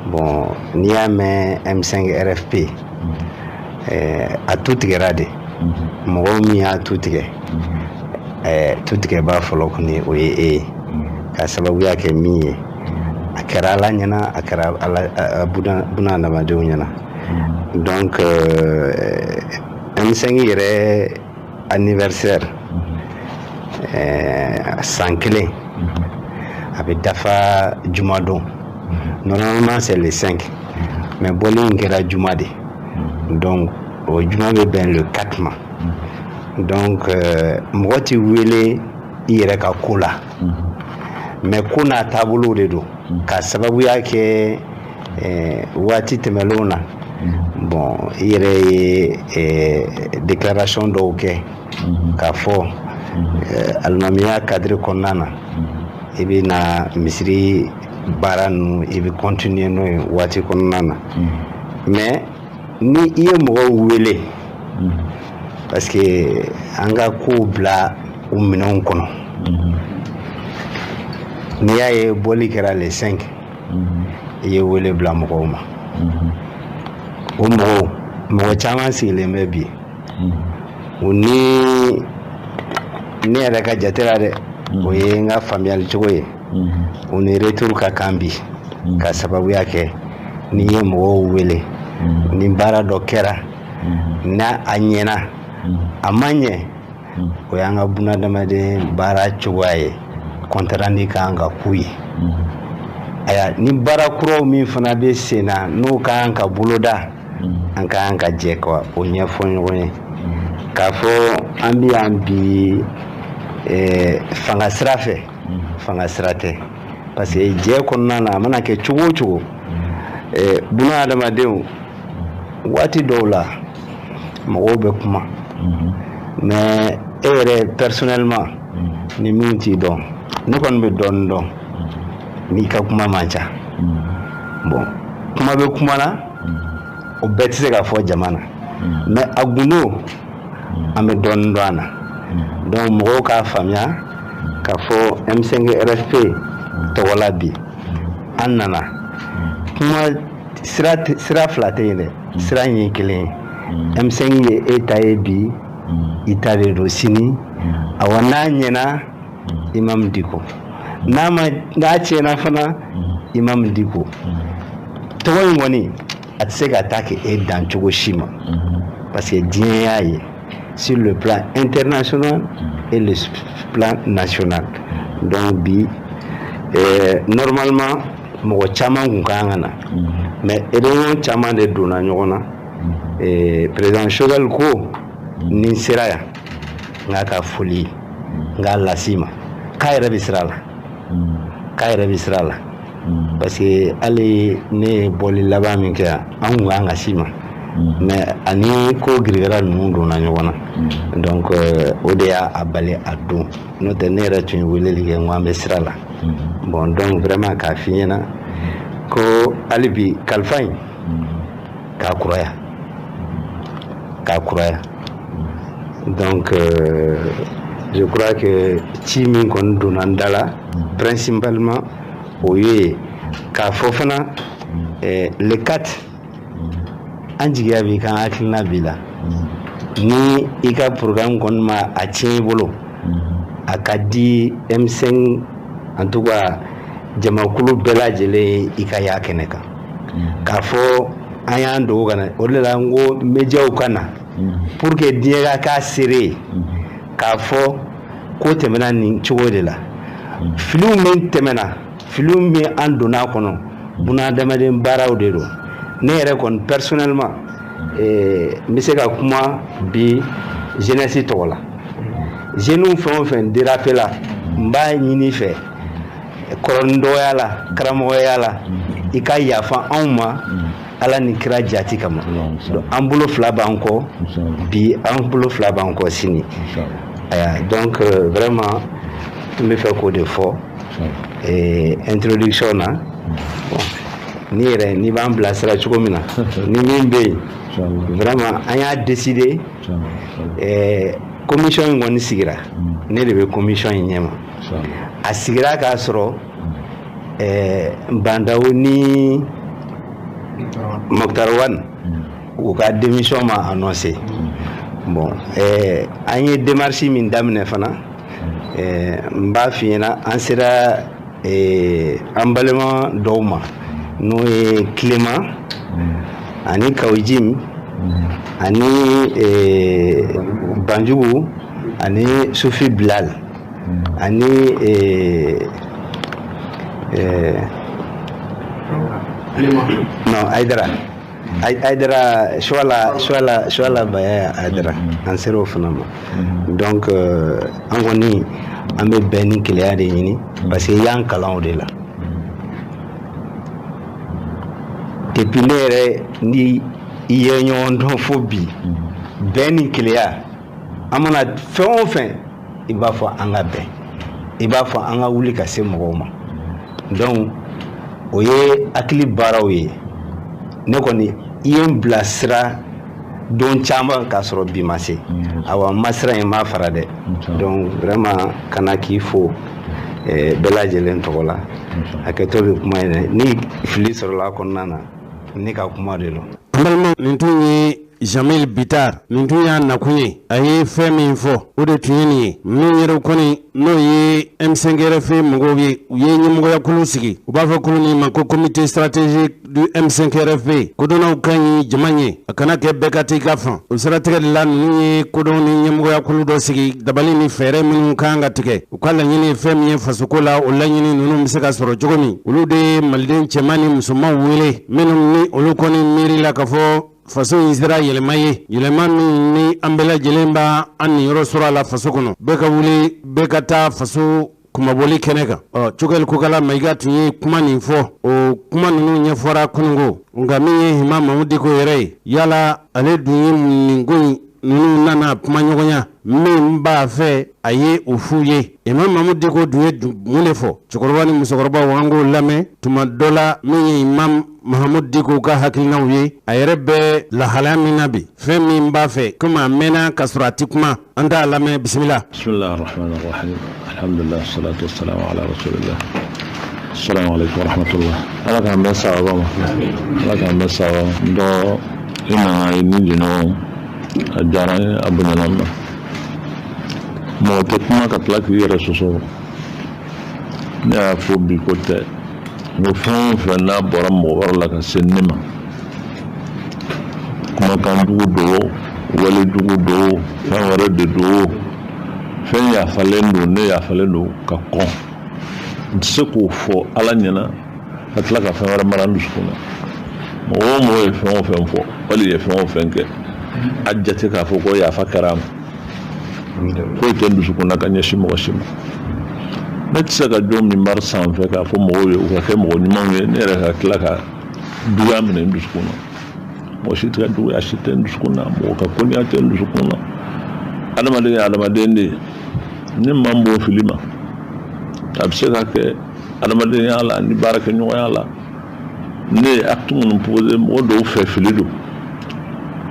Bon, n'i y'a mɛn M5 RFP, a tu tigɛra de. Mɔgɔ min y'a tu tigɛ, tu tigɛba fɔlɔ kɔni, o ye e ye, ka sababuya kɛ min ye, a kɛra Ala ɲɛna, a kɛra Ala buna adamadenw ɲɛna. Donc M5 yɛrɛ anniversaire, san kelen a bɛ dafa jumadon. Normalement c'est le 5, mais bɔli in kɛra juma de, donc o juma bɛ bɛn le 4 ma. Donc mɔgɔ ti wele i yɛrɛ ka ko la, mais ko n'a taabolo de don, ka sababuya kɛ waati tɛmɛnlenw na. Bon, i yɛrɛ ye déclaration dɔw kɛ k'a fɔ alimamiya cadre kɔnɔna na, i bɛ na misiri baara ninnu, i bɛ continuer n'o ye waati kɔnɔna na. Mais ni i ye mɔgɔw wele, parce que an ka kow bila u minɛnw kɔnɔ, n'i y'a ye bɔli kɛra le 5, i ye wele bila mɔgɔw ma. O mɔgɔw, mɔgɔ caman sigilen bɛ bi, o ni ne yɛrɛ ka jate la dɛ, o ye n ka faamuyali cogo ye, o ni retour ka kan bi, ka sababuya kɛ n'i ye mɔgɔw wele, ni baara dɔ kɛra, n'a a ɲɛna, a ma ɲɛ, o y'an ka bunadamaden baara cogoya ye, compte rendu kan ka k'u ye. Aya, ni baara kuraw min fana bɛ sen na, n'o ka kan ka boloda, an ka kan ka jɛ ka o ɲɛfɔ ɲɔgɔn ye k'a fɔ an bɛ yan bi fanga sira fɛ, fanga sira tɛ, parce que jɛ kɔnɔna na, a mana kɛ cogo o cogo, buna adamadenw, waati dɔw la mɔgɔw bɛ kuma, mais e yɛrɛ personnellement, ni min t'i dɔn, ne kɔni bɛ dɔɔnin dɔn, n'i ka kuma man ca. Bon, kuma bɛ kuma na, o bɛɛ tɛ se ka fɔ jama na, mais a gundo, an bɛ dɔɔnin dɔn a na. Donc mɔgɔw k'a faamuya k'a fɔ M5 RFP tɔgɔ la bi, an nana kuma sira, sira fila tɛ yen dɛ, sira in ye kelen ye. M5 ye e ta ye bi, i ta de don sini. Awa, n'a ɲɛna, Imam Dicko, n'a ma, n'a tiɲɛna fana, Imam Dicko tɔgɔ in kɔni, a tɛ se ka taa k'e dan cogo si ma, parce que diɲɛ y'a ye sur le plan international et le plan national. Donc bi, normalement mɔgɔ caman kun kan ka na, mais réunion caman de donna ɲɔgɔn na. Président Choguel ko ni n sera yan, n k'a ka foli n k'a las'i ma, k'a yɛrɛ bɛ sira la. K'a yɛrɛ bɛ sira la parce que hali ne ye bɔli laban min kɛ yan, an kun kan ka s'i ma, mais ani ko girigara ninnu donna ɲɔgɔn na, donc o de y'a bali a don. N'o tɛ, ne yɛrɛ tun ye weleli kɛ, n ko an bɛ sira la. Bon, donc vraiment k'a f'i ɲɛna ko hali bi kalifa in k'a kuraya, k'a kuraya. Donc je crois que ci min kɔni donna n da la principalement, o ye k'a fɔ fana le 4, an jigiya b'i kan, hakilina b'i la, ni i ka programme kɔni ma a tiɲɛ i bolo, a ka di M5, en tout cas jamakulu bɛɛ lajɛlen, i ka y'a kɛnɛ kan k'a fɔ an y'an dogo ka na. O de la n ko médiaw ka na pour que diɲɛ ka k'a seere ye k'a fɔ ko tɛmɛna nin cogo de la. Filiw min tɛmɛna, filiw min an donna a kɔnɔ, bunahadamaden baaraw de don. Ne yɛrɛ kɔni personnellement, n bɛ se ka kuma bi jeunesse tɔgɔ la. Jeunes fɛn o fɛn dérapé la, n b'a ɲini i fɛ, kɔrɔni dɔgɔya la, karamɔgɔya la, i ka yafa anw ma Ala ni kira jati kama. An bolo fila b'an kɔ bi, an bolo fila b'an kɔ sini. Aya, donc vraiment n bɛ fɛ k'o de fɔ introduction na. Bon, ni yɛrɛ n'i b'an bilasira cogo min na, ni min bɛ yen, vraiment an y'a décider, commission in kɔni sigira, ne de bɛ commission in ɲɛma. A sigira k'a sɔrɔ Bah N'Daw ni Moctar Ouane u ka démission ma annoncé. Bon, an ye démarche min daminɛ fana, n b'a f'i ɲɛna, an sera an balima dɔw ma, n'o ye Clément ani Kawujim ani Banjugu ani Sufi Bilal ani non, Aïdara, Aïdara Chouala, Chouala, Chouala Baya Aïdara, an sera o fana ma. Donc an kɔni an bɛ bɛn ni keleya de ɲini parce que i y'an kalan o de la. Depuis ne yɛrɛ ni i ye ɲɔgɔn dɔn fo bi, bɛn ni keleya, an mana fɛn o fɛn, i b'a fɔ an ka bɛn, i b'a fɔ an ka wuli ka se mɔgɔw ma. Donc o ye hakili baaraw ye. Ne kɔni, i ye n bilasira don caman k'a sɔrɔ bi ma se. Awa, n ma siran in ma fara dɛ. Donc vraiment ka na k'i fo bɛɛ lajɛlen tɔgɔ la. Hakɛto bɛ kuma in na, ni fili sɔrɔla a kɔnɔna na, ne ka kuma de don. An balimaw, nin tun ye Jamil Bitar, nin tun y'a nakun ye. A ye fɛn min fɔ, o de tun ye nin ye. Min yɛrɛ kɔni, n'o ye M5 RFP mɔgɔw ye, u ye ɲɛmɔgɔyakulu sigi, u b'a fɔ kulu nin ma ko comité stratégique du M5 RFP. Kodɔnnaw ka ɲi jama ye, a kana kɛ bɛɛ ka t'i ka fan. O siratigɛ de la, ninnu ye kodɔn ni ɲɛmɔgɔyakulu dɔ sigi, dabali ni fɛɛrɛ minnu kan ka tigɛ, u ka laɲini ye fɛn min ye fasoko la, o laɲini ninnu bɛ se ka sɔrɔ cogo min. Olu de ye maliden cɛman ni musomanw wele, minnu ni olu kɔni miiri la k'a fɔ faso in sera yɛlɛma ye, yɛlɛma min ni an bɛɛ lajɛlen b'a an niyɔrɔ sɔrɔ a la faso kɔnɔ. Bɛɛ ka wuli, bɛɛ ka taa faso kumabɔli kɛnɛ kan. Ɔ, Choguel Kokalla Maïga tun ye kuma nin fɔ, o kuma ninnu ɲɛfɔra kununko. Nka min ye Imam Mahmoud Dicko yɛrɛ ye, yala ale dun ye nin ko in ninnu nana kuma ɲɔgɔnya min b'a fɛ a ye o f'u ye? Imam Mahmoud Dicko dun ye mun de fɔ? Cɛkɔrɔba ni musokɔrɔbaw, an k'o lamɛn tuma dɔ la. Min ye Imam Mahmoud Dicko ka hakilinaw ye, a yɛrɛ bɛ lahalaya min na bi, fɛn min b'a fɛ, komi a mɛnna ka sɔrɔ a ti kuma, an t'a lamɛn. Bisimila. Bismillah ar-Rahman ar-Rahim. Alhamdulillah, salatu wassalamu ala rasulillah. Assalamu alaikum wa rahmatullah. Ala k'an bɛn sababa ma. Ala k'an bɛn sababa ma. Dɔ i nana i ni jɛɲɔgɔnw, a diyara n ye, a bonyana n ma. Mɔgɔ tɛ kuma ka tila k'i yɛrɛ sɔsɔ. Ne y'a fɔ bi ko tɛ. N ko fɛn o fɛn n'a bɔra mɔgɔ wɛrɛ la ka se ne ma, kumakan jugu don, wale jugu don, fɛn wɛrɛ de don, fɛn yafalen don, ne yafalen don ka kɔn. N tɛ se k'o fɔ Ala ɲɛna ka tila ka fɛn wɛrɛ mara n dusukun na. Mɔgɔ o mɔgɔ ye fɛn o fɛn fɔ, wali ye fɛn o fɛn kɛ, a jate k'a fɔ ko yafa kɛra a ma. Foyi tɛ n dusukun na ka ɲɛsin mɔgɔ si ma. Ne tɛ se ka jɔ minbari sanfɛ k'a fɔ mɔgɔw ye u ka kɛ mɔgɔ ɲumanw ye, ne yɛrɛ ka tila ka juguya minɛ n dusukun na. Mɔgɔ si tɛ ka juguya si tɛ n dusukun na, mɔgɔ ka kɔniya tɛ n dusukun na. Adamaden ye adamaden de ye, ni maa min b'o fili ma, a bɛ se ka kɛ adamadenya la ni baarakɛɲɔgɔnya la. Ne ye acte minnu posé, mɔgɔ dɔw fɛ fili don,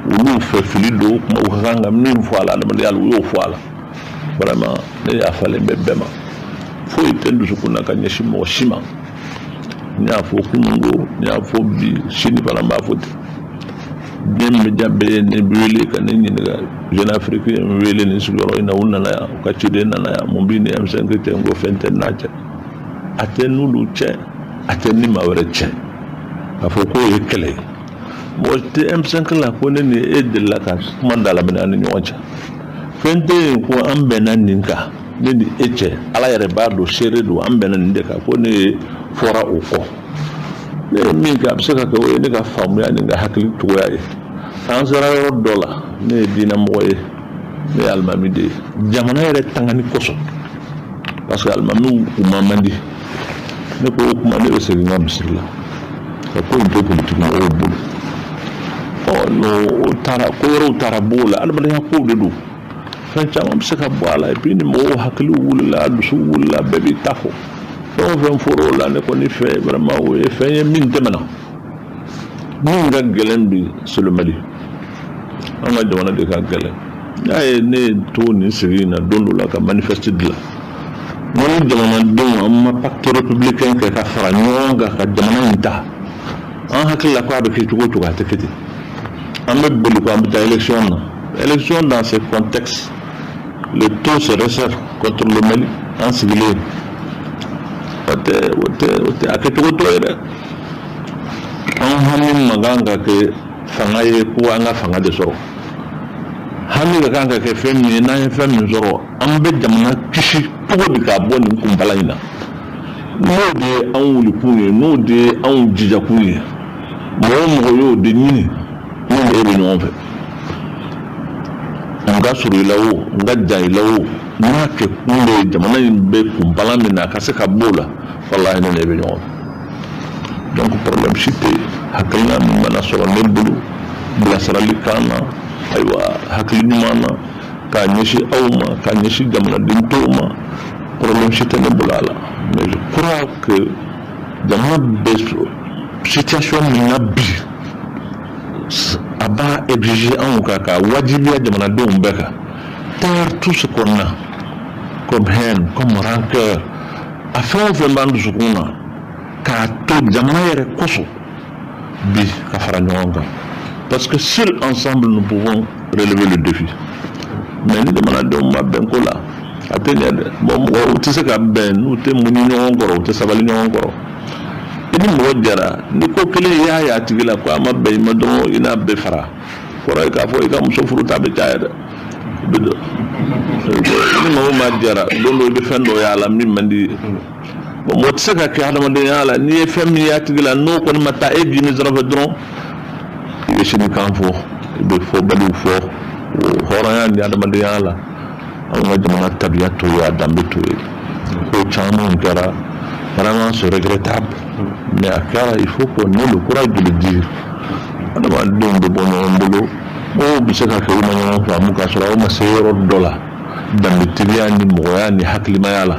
olu fɛ fili don, kuma u ka kan ka min fɔ a la adamadenya la, u y'o fɔ a la. Vraiment ne yafalen bɛ bɛɛ ma, foyi tɛ n dusukun na ka ɲɛsin mɔgɔ si ma. N y'a fɔ kununko, n y'a fɔ bi, sini fana n b'a fɔ ten. Diɲɛ média bɛɛ ye ne wele ka ne ɲininka, Jeune Afrique ye n wele nin sigiyɔrɔ in na, u nana yan, u ka ciden nana yan, mun b'i ni M5 cɛ? N ko fɛn tɛ n n'a cɛ, a tɛ n'olu cɛ, a tɛ ni maa wɛrɛ cɛ. K'a fɔ k'o ye kɛlɛ ye, mɔgɔ tɛ M5 la ko ne ni e delila ka kuma dalaminɛ an ni ɲɔgɔn cɛ. Fɛn tɛ yen ko an bɛnna nin kan, ne ni e cɛ, Ala yɛrɛ b'a dɔn, seere don, an bɛnna nin de kan, ko ne fɔra o kɔ. Ne ye min kɛ, a bɛ se ka kɛ o ye ne ka faamuya ni n ka hakili cogoya ye. An sera yɔrɔ dɔ la, ne ye diinɛmɔgɔ ye, ne ye alimami de ye, jamana yɛrɛ tangani kosɔn, parce que alimamiw u ma man di. Ne ko o kuma, ne bɛ segin n ka misiri la ka ko in to politiki mɔgɔw bolo. Ɔ n'o taara, ko wɛrɛw taara b'o la, adamadenya kow de don, fɛn caman bɛ se ka bɔ a la. Et puis ni mɔgɔw hakiliw wulila, dusuw wulila, bɛɛ b'i ta fɔ. Fɛn o fɛn fɔra o la, ne kɔni fɛ vraiment o ye fɛn ye min tɛmɛna. Min ka gɛlɛn bi, c'est le Mali, an ka jamana de ka gɛlɛn. N y'a ye, ne ye to nin sigi in na don dɔ la ka manifeste dilan, n ko ni jamanadenw an ma pacte républicain kɛ ka fara ɲɔgɔn kan ka jamana in ta, an hakili la ko a bɛ kɛ cogo o cogo, a tɛ kɛ ten. An bɛ boli ko an bɛ taa élection na, élection dans ce contexte, le taux se resserre contre le Mali. An sigilen, o tɛ o tɛ o tɛ a kɛcogo t'o ye dɛ. An hami man kan ka kɛ fanga ye ko an ka fanga de sɔrɔ. Hami ka kan ka kɛ fɛn min ye, n'an ye fɛn min sɔrɔ, an bɛ jamana kisi cogo di k'a bɔ nin kunbala in na? N'o de ye anw wulikun ye, n'o de ye anw jijakun ye, mɔgɔ o mɔgɔ y'o de ɲini, n'o e bɛ ɲɔgɔn fɛ, n ka surun i la o, n ka jan i la o, n'a kɛ kun de ye jamana in bɛ kunbala min na, a ka se ka bɔ o la, walahi ne n'e bɛ ɲɔgɔn fɛ. Donc problème si tɛ yen. Hakilina min mana sɔrɔ ne bolo bilasirali kan na, ayiwa, hakili ɲuman na k'a ɲɛsin aw ma, k'a ɲɛsin jamanaden tɔw ma, problème si tɛ ne bolo a la. Mais je crois que jamana bɛ situation min na bi, a b'a exiger anw kan ka wajibiya jamanadenw bɛɛ kan, taire tout ce qu'on a comme haine, comme rancœur, a fɛn o fɛn b'an dusukun na, k'a to jamana yɛrɛ kosɔn bi ka fara ɲɔgɔn kan, parce que seul ensemble nous pouvons relever le défi. Mais ni jamanadenw ma bɛn ko la, a tɛ ɲɛ dɛ. Bon, mɔgɔw tɛ se ka bɛn n'u tɛ muɲu ɲɔgɔn kɔrɔ, u tɛ sabali ɲɔgɔn kɔrɔ. I ni mɔgɔ jara, ni ko kelen i y'a ye a tigi la ko a ma bɛn i ma dɔrɔn, i n'a bɛɛ fara. Kɔrɔ ye k'a fɔ i ka muso furu ta bɛ caya dɛ. I bɛ dɔn ni mɔgɔ ma jara, don dɔ i bɛ fɛn dɔ y'a la min man di ye. Bon, mɔgɔ tɛ se ka kɛ adamadenya la, n'i ye fɛn min y'a tigi la, n'o kɔni ma taa e dimi sira fɛ dɔrɔn, i bɛ sini kan fɔ, i bɛ fɔbaliw fɔ. O hɔrɔnya ni adamadenya la, an ka jamana tabiya t'o ye, a danbe t'o ye. Ko caman kɛra, vraiment c'est regrettable, mais a kɛra, il faut qu'on ait le courage de le dire. Adamadenw bɛ bɔ ɲɔgɔn bolo, mɔgɔw bɛ se ka kɛ u ma ɲɔgɔn faamu k'a sɔrɔ aw ma se yɔrɔ dɔ la, danbetigiya ni mɔgɔya ni hakilimaya la,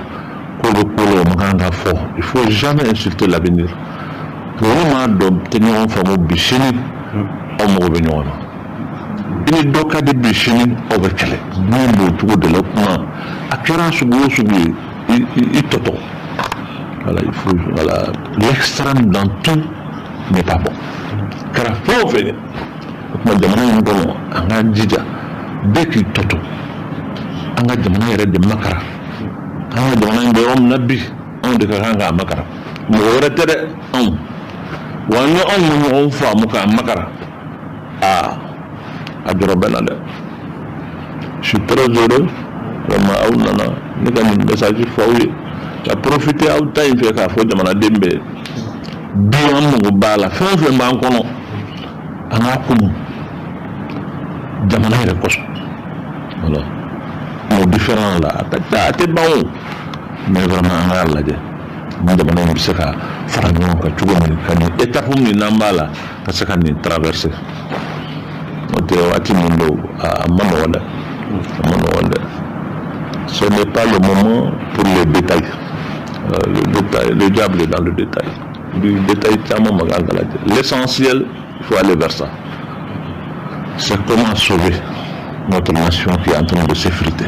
ko bɛ ko la, o man kan ka fɔ. Il faut jamais insulter l'avenir. Mɔgɔ m'a dɔn tɛ ɲɔgɔn faamu bi, sini aw mago bɛ ɲɔgɔn na. I ni dɔ ka di bi, sini aw bɛ kɛlɛ. Min b'o cogo de la, kuma a kɛra sugu o sugu ye, i tɔtɔ. Voilà, il faut, voilà, l'extrême dans tout n'est pas bon. Kɛra fɛn o fɛn ye, o tuma jamana in kɔnɔ, an k'an jija bɛɛ k'i tɔtɔ, an ka jamana yɛrɛ de makara. An ka jamana in bɛ yɔrɔ min na bi, anw de ka kan k'a makara, mɔgɔ wɛrɛ tɛ dɛ, anw. Wa ni anw ma ɲɔgɔn faamu k'a makara, aa, a jɔrɔ bɛ na dɛ. Je suis très heureux vraiment aw nana ne ka nin message fɔ aw ye, ka profiter aw ta in fɛ k'a fɔ jamanaden bɛɛ bi, an mago b'a la, fɛn o fɛn b'an kɔnɔ, an k'a kunu jamana yɛrɛ kosɔn. Voilà, nos différends là, a ka ca, a tɛ ban o. Mais vraiment an k'a lajɛ ni jamana in bɛ se ka fara ɲɔgɔn kan cogo min ka nin étape min n'an b'a la ka se ka nin traverser. N'o tɛ waati min don a ma nɔgɔn dɛ, a ma nɔgɔn dɛ. Ce n'est pas le moment pour les détails. Le détail, le diable est dans le détail. Du détail caman ma kan ka lajɛ. L'essentiel, il faut aller vers ça. C'est comment sauver notre nation qui est en train de s'effriter,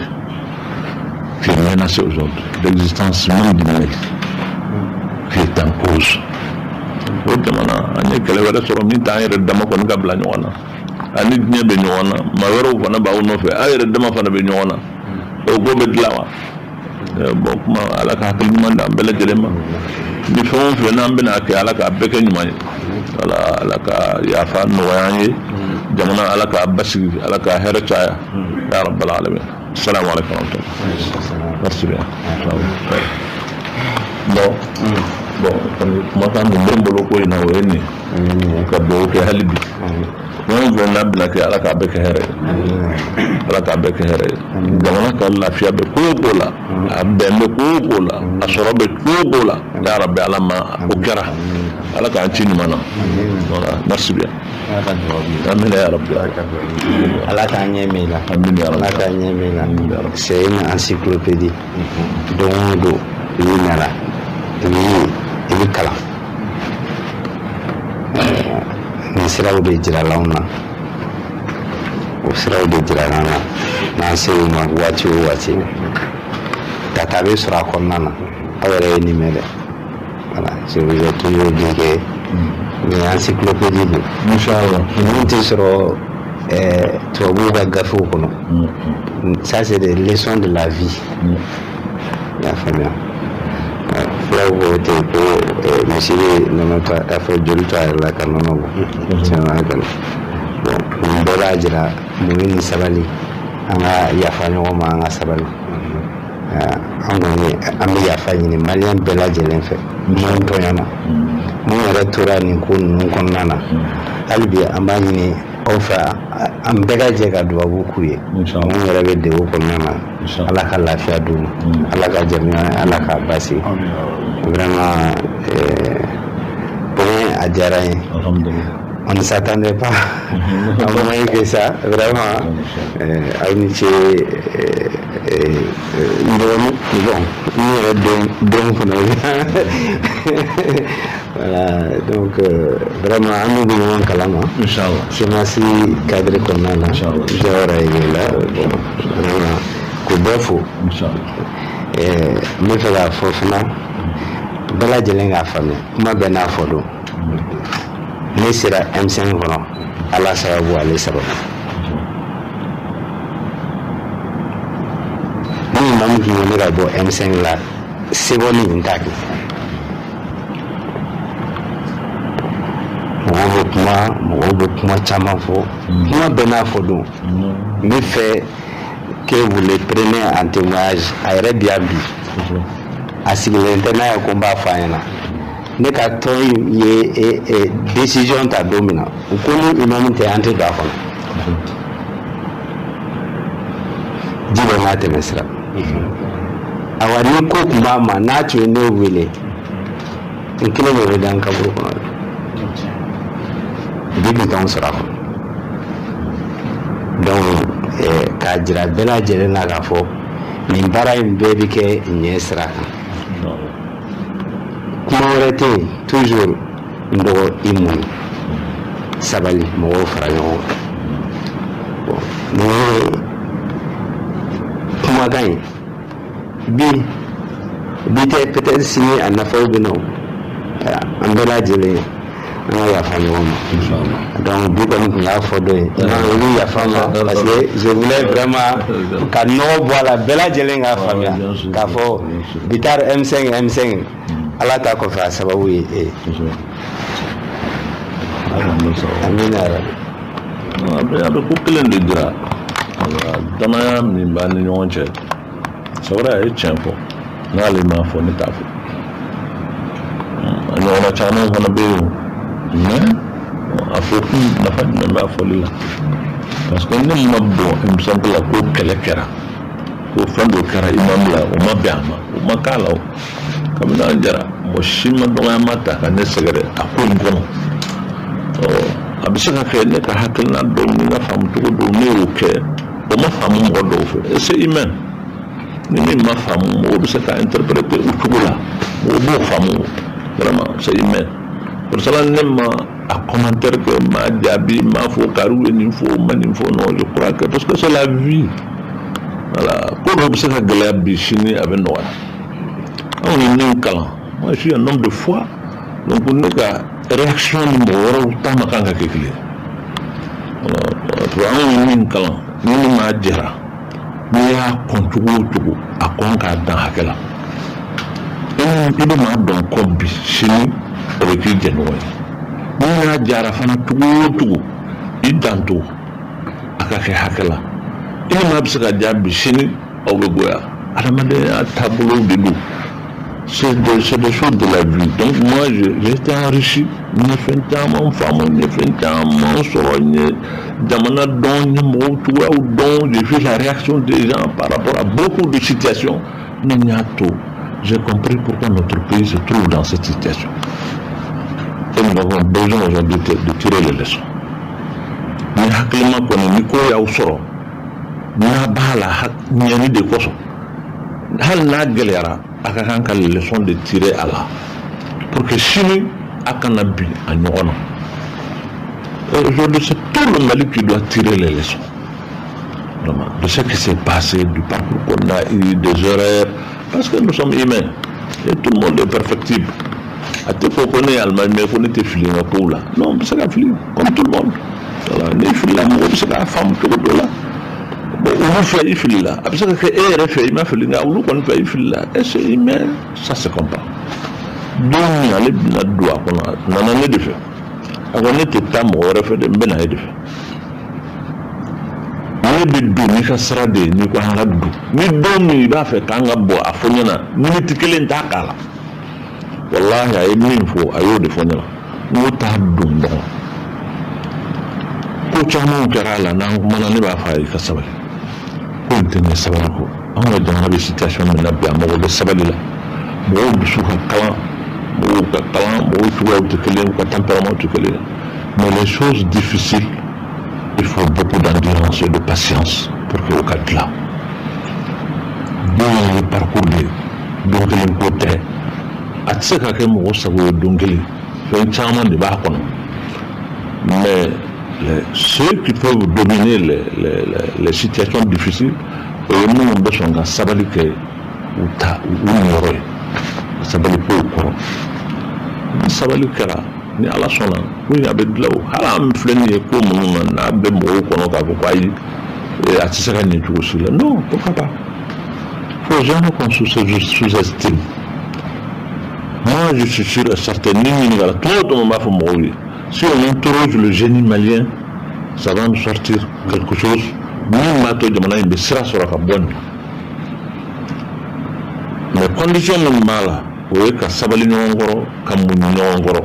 qui est menacée aujourd'hui, l'existence même du Mali qui est en cause. O jamana an ye kɛlɛ wɛrɛ sɔrɔ min t'an yɛrɛ dama kɔni ka bila ɲɔgɔn na, ani diɲɛ bɛ ɲɔgɔn na, maa wɛrɛw fana b'aw nɔfɛ, aw yɛrɛ dama fana bɛ ɲɔgɔn na, o ko bɛ dilan wa? Bon, kuma Ala ka hakili ɲuman d'an bɛɛ lajɛlen ma. Ni fɛn o fɛn n'an bɛna kɛ, Ala k'a bɛɛ kɛ ɲuman ye. Ala Ala ka yafa nɔgɔya an ye, jamana Ala k'a basigi, Ala ka hɛrɛ caya. Ya rabbal alamin. Assalamu alaikum wa rahmatullah. Merci bien. Bon, bon, kɔni kumakan min bɛ n bolo ko in na o ye nin ye, ka dugawu kɛ hali bi. Fɛn o fɛn n'a bɛna kɛ, Ala k'a bɛɛ kɛ hɛrɛ ye, Ala k'a bɛɛ kɛ hɛrɛ ye. Jamana ka lafiya bɛ ko o ko la, a bɛn bɛ ko o ko la, a sɔrɔ bɛ ko o ko la, ya rabbi Ala ma o kɛra, Ala k'an ci ɲuman na. Voilà, merci bien. Amin ya rabbi. Ala k'an ɲɛ min la. Amin ya rabbi. Ala k'an ɲɛ min la. C'est une encyclopédie. Don o don i bɛ nana i bɛ kalan. Nin siraw de jirala anw na, o siraw de jirala an na, n'an ser'o ma waati o waati tata bɛ sɔrɔ a kɔnɔna na. Aw yɛrɛ ye nin mɛn dɛ. Voilà, je vous ai toujours dit que nin encyclopédie don. Inchallah. Ninnu tɛ sɔrɔ tubabuw ka gafew kɔnɔ. Ça c'est des leçons de la vie. I y'a faamuya. Fulaw ko ten ko misi bɛ nɔnɔ to a fɔ joli to a yɛrɛ la ka nɔnɔ bɔ. Tiɲɛ kɔni. Bon, nin bɛɛ b'a jira muɲu ni sabali, an ka yafa ɲɔgɔn ma, an ka sabali. An kɔni an bɛ yafa ɲini maliyɛn bɛɛ lajɛlen fɛ mun tɔɲɔna, mun yɛrɛ tora nin ko ninnu kɔnɔna na. Hali bi an b'a ɲini aw fɛ, an bɛɛ ka jɛ ka dubabu k'u ye. Mun yɛrɛ bɛ degun kɔnɔna na, Ala ka lafiya d'u ma, Ala ka jamana, Ala k'a basigi. Vraiment, bonya a diyara n ye. On ne s'attendait pas à moins que ça, vraiment. Aw ni ce, n dɔgɔnin, bon, n yɛrɛ den fana. Voilà, donc vraiment an n'u bɛ ɲɔgɔn kalama. Inchallah. CMAS cadre kɔnɔna na, jɔyɔrɔ ye la, bon, vraiment k'u bɛɛ fo. Inchallah. N bɛ fɛ k'a fɔ fana, bɛɛ lajɛlen k'a faamuya, kuma bɛɛ n'a fɔ don. Ne sera M5 kɔnɔ, Ala sababu, ale sababu. Ni maa min tun ye ne ka bɔ M5 la, seconde n t'a kɛ. Mɔgɔw bɛ kuma, mɔgɔw bɛ kuma caman fɔ, kuma bɛɛ n'a fɔ don. N bɛ fɛ que vous le preniez en témoignage. A yɛrɛ bi yan bi, a sigilen tɛ n'a ye ko n b'a fɔ a ɲɛna. Ne ka tɔn ye décision ta don min na, u ko ni imam tɛ, an tɛ don a kɔnɔ. Ji bɛ n'a tɛmɛ sira. Awa ni ko tun b'a ma, n'a tun ye ne wele, n kelen de bɛ da n kaburu kɔnɔ. Bi tun t'anw sɔrɔ a kɔnɔ. Donc k'a jira bɛɛ lajɛlen na k'a fɔ nin baara in bɛɛ bɛ kɛ ɲɛ sira kan. Kuma wɛrɛ tɛ yen, toujours n dɔgɔ i muɲu, sabali, mɔgɔw fara ɲɔgɔn kan. Bon, nin ye kumakan ye bi, bi tɛ, peut-être sini a nafaw bɛ na o. An bɛɛ lajɛlen an ka yafa ɲɔgɔn ma. Donc bi kɔni tun y'a fɔ dɔ ye, i bɛ yafa n ma parce que je voulais vraiment ka nɔgɔ bɔ a la, bɛɛ lajɛlen k'a faamuya k'a fɔ Bittar M5 M5 Ala ta kɔfɛ a sababu ye e ye. Amina yarabi. A bɛ ko kelen de jira, danaya min b'an ni ɲɔgɔn cɛ. C'est vrai, a ye tiɲɛ fɔ, n'ale m'a fɔ ne t'a fɔ. A ɲɔgɔnna caman fana bɛ yen, mais a fɔ kun nafa jumɛn b'a fɔli la? Parce que ne ma bɔ M5 la ko kɛlɛ kɛra. Ko fɛn dɔ kɛra imam la, o ma bɛn a ma, o ma k'a la. O kabini an jara, mɔgɔ si ma dɔgɔyama ta ka ne sɛgɛrɛ a ko in kɔnɔ. Ɔ, a bɛ se ka kɛ ne ka hakilina dɔw ni n ka faamu cogo dɔw, ne y'o kɛ, o ma faamu mɔgɔ dɔw fɛ, et c'est humain. Ni min ma faamu, mɔgɔw bɛ se ka interpréter o cogo la, mɔgɔw b'o faamu. Vraiment, c'est humain. Pour cela, ne ma a commentaire kɛ, ma jaabi, ma fɔ kariw ye nin fɔ, ma nin fɔ. Non, je crois que parce que c'est la vie, voilà. Ko dɔw bɛ se ka gɛlɛya bi, sini a bɛ nɔgɔya. Anw ye min kalan, moi je suis un homme de foi, donc ne ka réaction ni mɔgɔ wɛrɛw ta ma kan ka kɛ kelen ye. Voilà, anw ye min kalan, ni min m'a jɛra, n'i y'a kɔn cogo o cogo, a kɔn k'a dan hakɛ la. I bɛ maa dɔn kɔ bi, sini o bɛ k'i jɛɲɔgɔn ye. Ni y'a jara fana cogo o cogo, i dan to a ka kɛ hakɛ la. I ni maa bɛ se ka ja bi, sini aw bɛ goya. Adamadenya taabolo de don, c'est des choses de la vie. Donc moi, j'ai été enrichi. N ye fɛn caman faamu, n ye fɛn caman sɔrɔ, n ye jamana dɔn, n ye mɔgɔw cogoyaw dɔn. J'ai vu la réaction des gens par rapport à beaucoup de situations. Min y'a to j'ai compris pourquoi notre pays se trouve dans cette situation et nous avons besoin aujourd'hui de tirer les leçons. Ni hakilima kɔni, ni ko y'aw sɔrɔ, n'a b'a la ɲɛni de kosɔn, hali n'a gɛlɛyara, a ka kan ka leçon de tirer a la pour que sini a kana bin a ɲɔgɔn na. Et aujourd'hui, c'est tout le Mali qui doit tirer les leçons vraiment de ce qui s'est passé, du parcours qu'on a eu, des erreurs, parce que nous sommes humains et tout le monde est perfectible. A tɛ fɔ ko ne ye alimami ye ko ne tɛ fili n ka kow la. Non, n bɛ se ka fili comme tout le monde. Voilà, n'i filila, mɔgɔ bɛ se k'a faamu cogo dɔ la. Bon, olu fɛ i filila, a bɛ se ka kɛ e yɛrɛ fɛ i ma fili, nka olu kɔni fɛ i filila, et c'est humain, ça se comprend. Don min ale bɛna don a kɔnɔ, a nana ne de fɛ. A ko ne tɛ taa mɔgɔ wɛrɛ fɛ dɛ, n bɛ na e de fɛ. Ne bɛ don n'i ka sira de ye, n'i ko an ka don. Ni don min i b'a fɛ k'an ka bɔ, a fɔ ɲɛna, miniti kelen t'a k'a la. Walahi, a ye min fɔ, a y'o de fɔ ɲɛna. N ko t'a don dɔrɔn. Ko caman kɛra a la, n'an kumana, ne b'a fɔ a ye ka sabali. Ko in tɛ ɲɛ sabali kɔ. Anw ka jamana bɛ situation min na bi, a mago bɛ sabali la. Mɔgɔw dusu ka kalan, mɔgɔw ka kalan, mɔgɔw cogoyaw tɛ kelen, u ka tempérament tɛ kelen. Mais les choses difficiles, il faut beaucoup d'endurance et de patience pour que o ka dilan. Don ye parcours de ye, don kelen ko tɛ. A tɛ se ka kɛ mɔgɔ sago ye don kelen. Fɛn caman de b'a kɔnɔ. Mais ceux qui peuvent dominer les situations difficiles, o ye minnu bɛ sɔn ka sabali kɛ u ta u niyɔrɔ ye, ka sabali kow kɔrɔ. Ni sabali kɛra, ni Ala sɔnna, ko in a bɛ dilan. O hali an filɛ nin ye ko minnu na, n'a bɛ mɔgɔw kɔnɔ k'a fɔ ko ayi, a tɛ se ka ɲɛ cogo si la, non, pourquoi pas? Faut jamais qu'on sous-estime. Moi, je suis sûr et certain, ni ɲininkara tuma o tuma, n b'a fɔ mɔgɔw ye, si on interroge le génie malien, ça va nous sortir quelque chose min b'a to jamana in bɛ sira sɔrɔ ka bɔ nin. Mais condition min b'a la, o ye ka sabali ɲɔgɔn kɔrɔ, ka muɲu ɲɔgɔn kɔrɔ.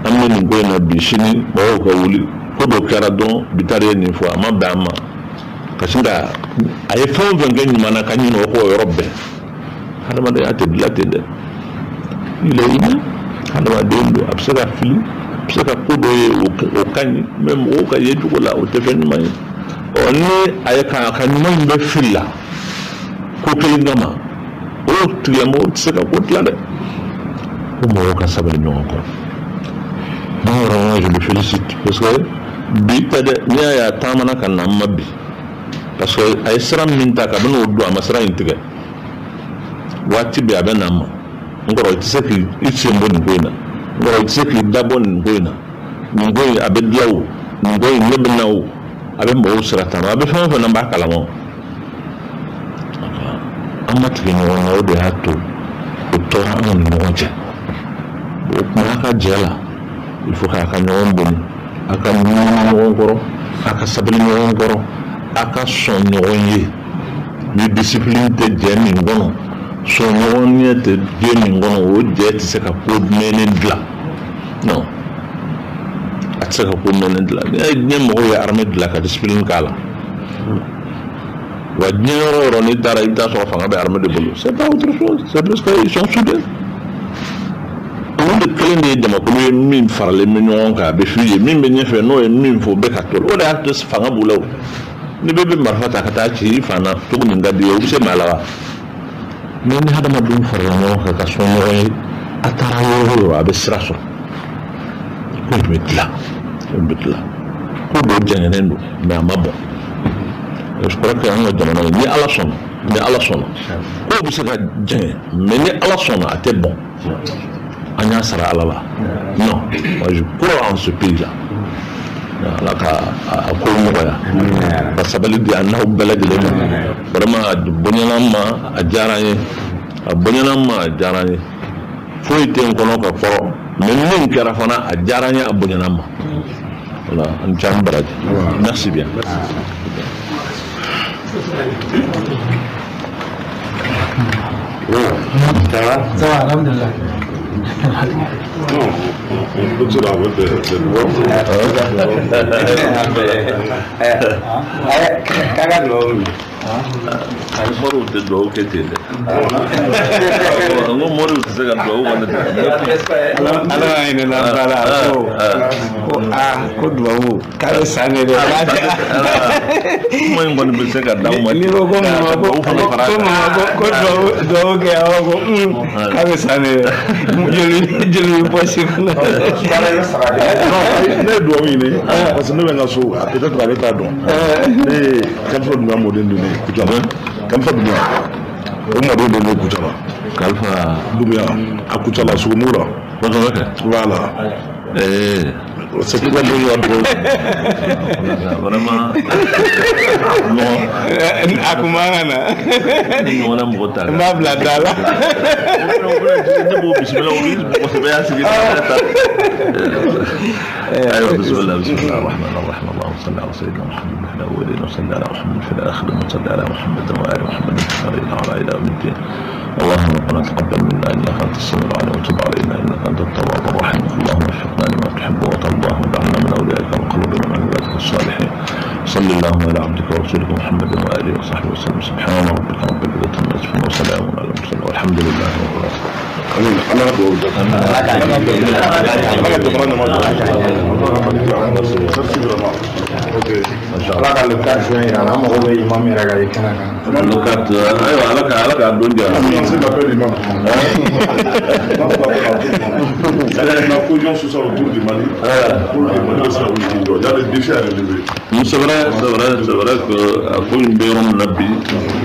An bɛ nin ko in na bi, sini mɔgɔw ka wuli, ko dɔ kɛra dɔrɔn, Bittar ye nin fɔ, a ma bɛn a ma, ka sin ka a ye fɛn o fɛn kɛ ɲuman na, ka ɲinɛ o kɔ o yɔrɔ bɛɛ. Hadamadenya tɛ dilan ten dɛ. Il est humain, hadamaden don, a bɛ se ka fili, a bɛ se ka ko dɔ ye, o ka ɲi, mais mɔgɔw ka ye cogo la, o tɛ fɛn ɲuman ye. Ɔ, ni a ye ka ɲuman in bɛɛ fili la ko kelen kama, o tigilamɔgɔw tɛ se ka ko dilan dɛ. Ko mɔgɔw ka sabali ɲɔgɔn kɔrɔ. Moi, vraiment, je le félicite parce que bi tɛ dɛ, n'i y'a ye a taamana ka na n ma bi, parce que a ye sira min ta kabini o don, a ma sira in tigɛ. Waati bɛɛ a bɛ na n ma: n kɔrɔ, i tɛ se k'i sen bɔ nin ko in na, n kɔrɔ, i tɛ se k'i da bɔ nin ko in na, nin ko in a bɛ dilan o, nin ko in ne bɛ na o. A bɛ mɔgɔw sira taama, a bɛ fɛn o fɛn na, n b'a kalama. An ma tigɛ ɲɔgɔn na, o de y'a to o tora anw ni ɲɔgɔn cɛ. O kuma a ka jɛ la, il faut k'a ka ɲɔgɔn bonya, a ka ɲɔgɔn ɲɔgɔn kɔrɔ, a ka sabali ɲɔgɔn kɔrɔ, a ka sɔn ɲɔgɔn ye. Ni discipline tɛ jɛ min kɔnɔ, sɔn ɲɔgɔn ɲɛ tɛ jɛ min kɔnɔ, o jɛ tɛ se ka ko mɛnnen dilan. Non, a tɛ se ka ko mɛnnen dilan. N'i y'a ye diɲɛ mɔgɔw ye armée dilan ka discipline k'a la. Wa diɲɛ yɔrɔ o yɔrɔ n'i taara, i bɛ taa sɔrɔ fanga bɛ armée de bolo. C'est pas autre chose, c'est parce que ils sont soudés. Olu de kelen de ye jamakulu ye min faralen bɛ ɲɔgɔn kan, a bɛ f'u ye min bɛ ɲɛfɛ, n'o ye min fɔ, o bɛ ka to. O de y'a to fanga b'u la. O ni bɛɛ bɛ marifa ta ka taa ci i fan na cogo min ka di ye, o bɛ se maa la wa? Mais ni hadamadenw farala ɲɔgɔn kan ka sɔn ɲɔgɔn ye, a taara yɔrɔ o yɔrɔ, a bɛ sira sɔrɔ. Ko in bɛ dilan, ko in bɛ dilan, ko dɔw jɛngɛnnen don, mais a ma bɔn. Je crois que an ka jamana in, ni Ala sɔnna, ni Ala sɔnna, kow bɛ se ka jɛngɛ, mais ni Ala sɔnna, a tɛ bɔn. An y'a sara Ala la. Non, moi je crois en ce pays là. Ala ka a ko nɔgɔya, ka sabali di an n'aw bɛɛ lajɛlen ma. Vraiment, a bonyana n ma, a diyara n ye, a bonyana n ma, a diyara n ye. Foyi tɛ n kɔnɔ ka kɔrɔ, mais min kɛra fana, a diyara n ye, a bonyana n ma. Voilà, an ni an baraji. Merci bien. Ça va? Ça va, alhamdulillah. Non, on peut dire avec des lois. K'a dugawu minɛ. Moriw tɛ dugawu kɛ ten dɛ. N ko moriw tɛ se ka dugawu kɔni tɛ. Ala y'a hinɛ n'an ba la, ko aa, ko dugawu k'a bɛ san de dɛ. Kuma in kɔni bɛ se ka d'aw ma. N'i ko ko mama, ko ko mama, ko dugawu kɛ, a b'a fɔ ko k'a bɛ san de dɛ. Joli joli bɛ bɔ si kɔnɔ. Ne ye dugawu ɲini parce que ne bɛ n ka so, a peut-être ale t'a dɔn. Ne ye Kalifa Dunbiya mɔden don ne ye Kucala. Kalifa Dunbiya, o mɔden don ne ye Kucala. Kalifa Dunbiya a Kucala Sogomugu la. Kosɛbɛ kɛ. Voilà. C'est pourquoi ne y'a dugawu. Vraiment. Non. A kun man ka na. Ni ɲɔgɔnna mɔgɔ t'a la. N b'a bila da la. Ne b'o bisimila, o ni mɔgɔ sɛbɛ y'a sigi ta. أيوة، بسم الله، بسم الله الرحمن الرحيم. اللهم صل على سيدنا محمد في الأولين، وصل على محمد في الآخرين، وصل على محمد وآل محمد في الآخرين على إلى يوم الدين. اللهم ربنا تقبل منا إنك أنت السميع العليم، وتب علينا إنك أنت التواب الرحيم. اللهم وفقنا لما تحب وترضاه، واجعلنا من أوليائك المقربين ومن عبادك الصالحين. صلى اللهم على عبدك ورسولك محمد وآله وصحبه وسلم. سبحان ربك رب العزة عما يصفون، وسلام على المرسلين، والحمد لله رب العالمين. Amin. Ala ka dugawu jaabi. Ala ka jamana ɲɛmaa jɔ. Merci vraiment. Ok. Ala ka le 4 juin yira an na, an mago bɛ imam yɛrɛ ka ye kɛnɛ kan. Le 4, ayiwa, Ala k'a don diya. Lancer l'appel, imam. La cohésion sociale autour du Mali, pour que le Mali aussi a Il y a des défis à relever. C'est vrai, c'est vrai, c'est vrai que à cause de bi,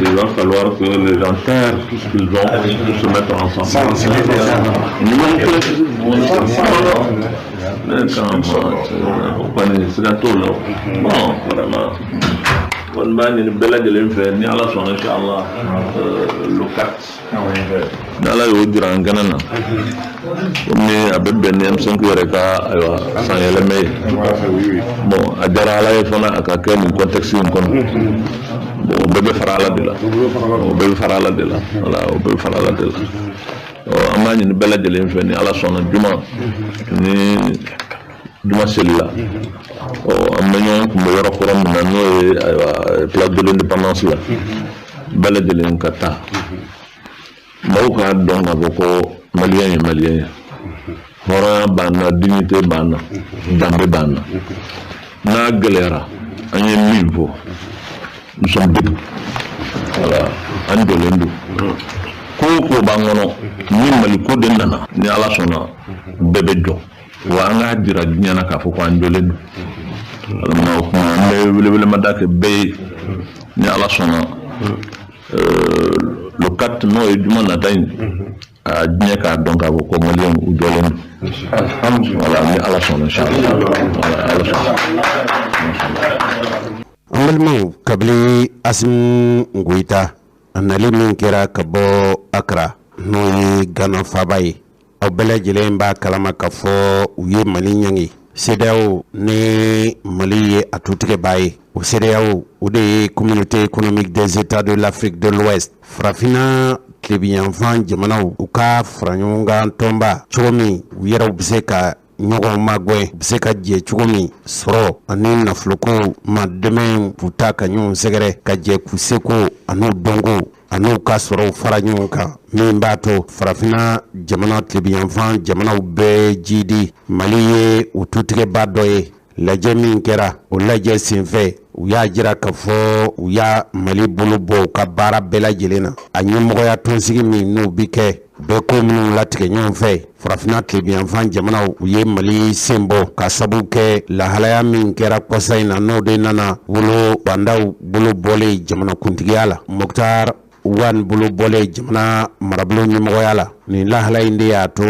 il va falloir que les gens terrent tout ce qu'ils ont pour se mettre ensemble. O kɔni siga t'o la. Bon, vraiment, kɔni b'a ɲini bɛɛ lajɛlen fɛ, ni Ala sɔnna, inshallah, le 4, ni Ala y'o jira an kɛnɛ na, komi a bɛ bɛn ni M5 yɛrɛ ka, ayiwa, san yɛlɛmɛ ye. Bon, a diyara Ala ye fana a ka kɛ nin contexte in kɔnɔ. Bon, o bɛɛ bɛ fara Ala de la, o bɛɛ bɛ fara Ala de la. Voilà, o bɛɛ bɛ fara Ala de la. An b'a ɲini bɛɛ lajɛlen fɛ, ni Ala sɔnna, juma, ni juma selila, ɔ, an bɛ ɲɔgɔn kunbɛ yɔrɔ kɔrɔ min na, n'o ye, ayiwa, place de l'Indépendance la, bɛɛ lajɛlen ka taa. Maaw k'a dɔn k'a fɔ ko malien ye malien ye, hɔrɔnya b'an na, dignité b'an na, danbe b'an na. N'a gɛlɛyara, an ye min fɔ, nous sommes debout. Voilà, an jɔlen don. Ko o ko b'an kɔnɔ, ni Mali ko de nana, ni Ala sɔnna, bɛɛ bɛ jɔ. Wa an k'a jira diɲɛ na k'a fɔ ko an jɔlen don. O kuma, an bɛ welewelemada kɛ bɛɛ ye, ni Ala sɔnna, le 4, n'o ye juma nata in, a diɲɛ k'a dɔn k'a fɔ ko maliyɛnw u jɔlen don. Voilà, ni Ala sɔnna, inchallah. Voilà, Ala sɔnna. An balimaw, kabini Assimi Goïta a nali min kɛra ka bɔ Akra, n'o ye Gana faba ye, aw bɛɛ lajɛlen b'a kalama k'a fɔ u ye Mali ɲangi. CEDEAO ni Mali ye a tutigɛbaa ye, o CEDEAO, o de ye Communauté économique des États de l'Afrique de l'Ouest, farafinna tilebinyanfan jamanaw u ka fara ɲɔgɔn kan tɔnba, cogo min u yɛrɛw bɛ se ka ɲɔgɔn magɛn, u bɛ se ka jɛ cogo min sɔrɔ ani nafoloko ma dɛmɛ k'u ta ka ɲɔgɔn sɛgɛrɛ, ka jɛ k'u seko an'u dɔnko an'u ka sɔrɔw fara ɲɔgɔn kan, min b'a to farafinna jamana tilebinyanfan jamanaw bɛɛ jidi. Mali ye u tutigɛba dɔ ye. Lajɛ min kɛra, o lajɛ senfɛ, u y'a jira k'a fɔ u y'a Mali bolo bɔ u ka baara bɛɛ lajɛlen na. A ɲɛmɔgɔya tɔnsigi min n'u bi kɛ bɛɛ ko minnu latigɛ ɲɔgɔn fɛ, farafinna tilebinyanfan jamanaw, u ye Mali sen bɔ ka sabu kɛ lahalaya min kɛra kɔsa in na, n'o de nana wolo Bah N'Daw bolo bɔlen jamanakuntigiya la, Moctar Ouane bolo bɔlen jamana marabolo ɲɛmɔgɔya la. Nin lahala in de y'a to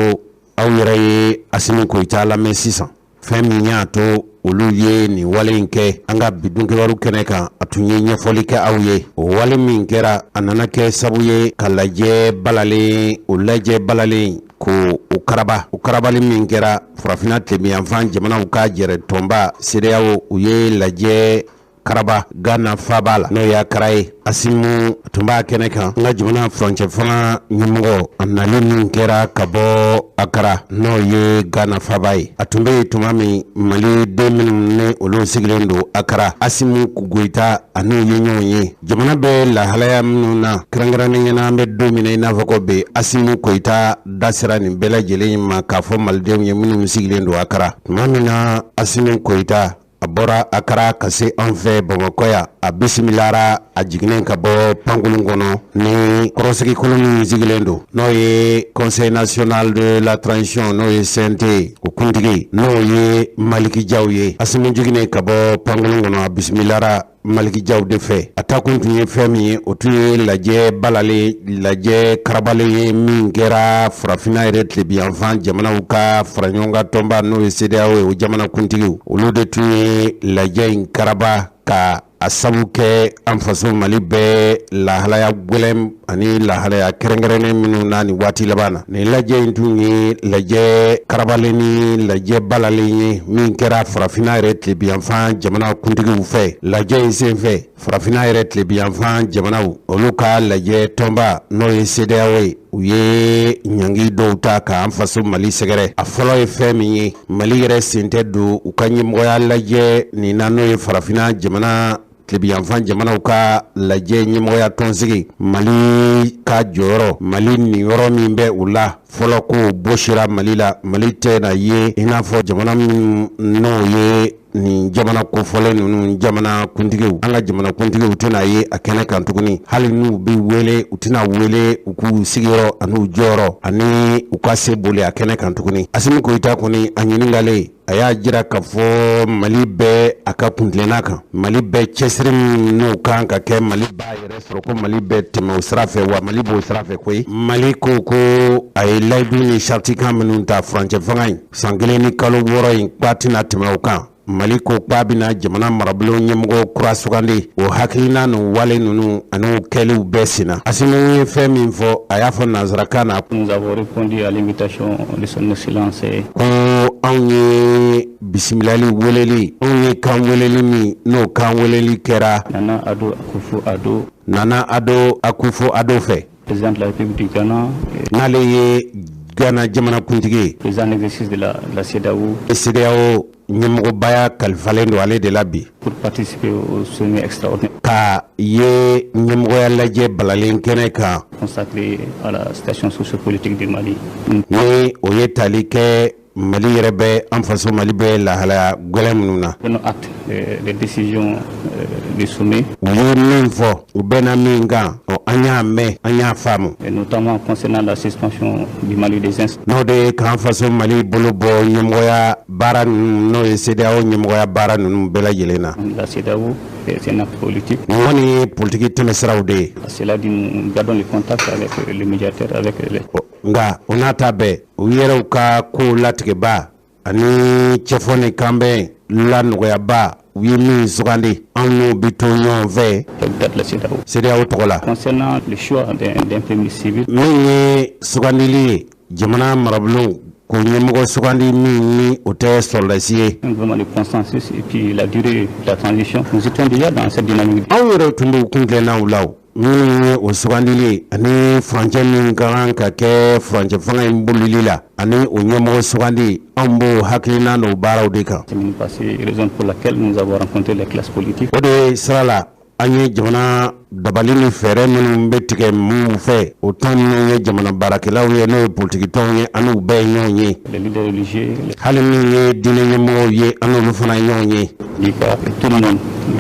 aw yɛrɛ ye Assimi Goïta lamɛn sisan. Fɛn min y'a to olu ye nin wale in kɛ, an ka bi dunkibaru kɛnɛ kan, a tun ye ɲɛfɔli kɛ aw ye. O wale min kɛra, a nana kɛ sabu ye ka lajɛ balalen, o lajɛ balalen ko o karaba. O karabali min kɛra, farafinna tilebinyanfan jamanaw ka jɛrɛ tɔnba CEDEAO, u ye lajɛ karaba Ghana faaba la, n'o ye Accra ye. Assimi tun b'a kɛnɛ kan. An ka jamana furancɛ fanga ɲɛmɔgɔ, a nali min kɛra ka bɔ Accra, n'o ye Ghana faaba ye, a tun bɛ yen tuma min Mali den minnu ni olu sigilen don Accra, Assimi Goïta ani ye ɲɔgɔn ye. Jamana bɛ lahalaya minnu na, kɛrɛnkɛrɛnnenya la an bɛ don min na i n'a fɔ ko bi, Assimi Goïta da sera nin bɛɛ lajɛlen ma k'a fɔ malidenw ye minnu sigilen don Accra. Tuma min na Assimi Goïta a bɔra Accra ka se an fɛ Bamakɔ yan, a bisimilara a jiginnen ka bɔ pankurun kɔnɔ ni kɔrɔsigikulu min sigilen don, n'o ye Conseil national de la transition, n'o ye CNT, o kuntigi n'o ye Malick Diaw ye. Assimi jiginnen ka bɔ pankurun kɔnɔ, a bisimilara Malick Diaw de fɛ. A takun tun ye fɛn min ye, o tun ye lajɛ balalen, lajɛ karabalen ye min kɛra farafinna yɛrɛ tilebinyanfan jamanaw ka fara ɲɔgɔn kan tɔnba, n'o ye CEDEAO ye, o jamana kuntigiw, olu de tun ye lajɛ in karaba ka a sabu kɛ an faso Mali bɛɛ lahalaya gɛlɛn ani lahalaya kɛrɛnkɛrɛnnen minnu na nin waati laban na. Nin lajɛ in tun ye lajɛ karabalen ni lajɛ balalen ye min kɛra farafinna yɛrɛ tilebinyanfan jamana kuntigiw fɛ. Lajɛ in senfɛ, farafinna yɛrɛ tilebinyanfan jamanaw, olu ka lajɛ tɔnba, n'o ye CEDEAO ye, u ye ɲangi dɔw ta k'an faso Mali sɛgɛrɛ. A fɔlɔ ye fɛn min ye, Mali yɛrɛ sen tɛ don u ka ɲɛmɔgɔya lajɛ nin na, n'o ye farafinna jamana tilebinyanfan jamanaw ka lajɛ ɲɛmɔgɔya tɔnsigi. Mali ka jɔyɔrɔ, Mali niyɔrɔ min bɛ u la fɔlɔ, ko bɔsira Mali la. Mali tɛ na ye i n'a fɔ jamana min n'o ye nin jamana kofɔlen ninnu jamana kuntigiw. An ka jamana kuntigiw tɛna ye a kɛnɛ kan tuguni. Hali n'u bɛ wele, u tɛna wele u k'u sigiyɔrɔ an'u jɔyɔrɔ ani u ka se boli a kɛnɛ kan tuguni. Assimi Goïta kɔni, a ɲininkalen, a y'a jira k'a fɔ Mali bɛ a ka kuntilenna kan, Mali bɛ cɛsiri min n'o kan ka kɛ, Mali b'a yɛrɛ sɔrɔ, ko Mali bɛ tɛmɛ o sira fɛ, wa Mali b'o sira fɛ koyi. Mali ko ko a ye layidu ni saritikan minnu ta furancɛ fanga in san 1 ni kalo 6 in, k'a tɛna tɛmɛ o kan. Mali ko k'a bɛna jamana marabolo ɲɛmɔgɔ kura sugandi. O hakilina n'u wale ninnu ani kɛliw bɛɛ senna, Assimi ye fɛn min fɔ, a y'a fɔ nanzarakan na. Nous avons répondu à l'invitation de son excellence. Ko anw ye bisimilali weleli, anw ye kan weleli min n'o kan weleli kɛra Nana Addo Akufo-Addo, Nana Addo Akufo-Addo fɛ, président de la République du Ghana, n'ale ye Ghana jamana kuntigi ye, président en exercice de la CEDEAO, CEDEAO ɲɛmɔgɔbaya kalifalen don ale de la bi, pour participer au sommet extraordinaire ka ye ɲɛmɔgɔya lajɛ balalen kɛnɛ kan consacré à la situation sociopolitique du Mali. Ni o ye tali kɛ Mali yɛrɛ bɛ, an faso Mali bɛ lahalaya gɛlɛn minnu na. Prenons acte des décisions du sommet, U ye min fɔ, u bɛnna min kan, ɔ, an y'a mɛn, an y'a faamu, et notamment concernant la suspension du Mali des instances n'o de ye k'an faso Mali bolo bɔ ɲɛmɔgɔya baara ninnu, n'o ye CEDEAO ɲɛmɔgɔya baara ninnu bɛɛ lajɛlen na. de la CEDEAO, et c'est un acte politique. Nin kɔni ye politiki tɛmɛsiraw de ye. Cela dit, nous gardons le contact avec le médiateur, avec les Ɔ, nka o n'a ta bɛɛ, u yɛrɛw ka kow latigɛba ani cɛfɔ ni kanbɛn la nɔgɔyaba, u ye min sugandi, anw n'u bi to ɲɔgɔn fɛ de la CEDEAO. CEDEAO tɔgɔ la. Concernant le choix d'un premier ministre civil, Min ye sugandili ye, jamana marabolo k'o ɲɛmɔgɔ sugandi min ni o tɛ sɔrɔdasi ye, un gouvernement de consensus et puis la durée de la transition, nous étions déjà dans cette dynamique. Anw yɛrɛ tun b'u kun tilennaw la. O Minnu ye o sugandili ani furancɛ min ka kan ka kɛ furancɛ fanga in bolili la ani o ɲɛmɔgɔ sugandi, anw b'o hakilina n'o baaraw de kan. O de sira la, an ye jamana dabali ni fɛɛrɛ minnu bɛ tigɛ minnu fɛ, o tɔn minnu ye jamana baarakɛlaw ye, n'o ye politiki tɔnw ye, an n'u bɛɛ ye ɲɔgɔn ye. Hali min ye diinɛ ɲɛmɔgɔw ye, an n'olu fana ye ɲɔgɔn ye.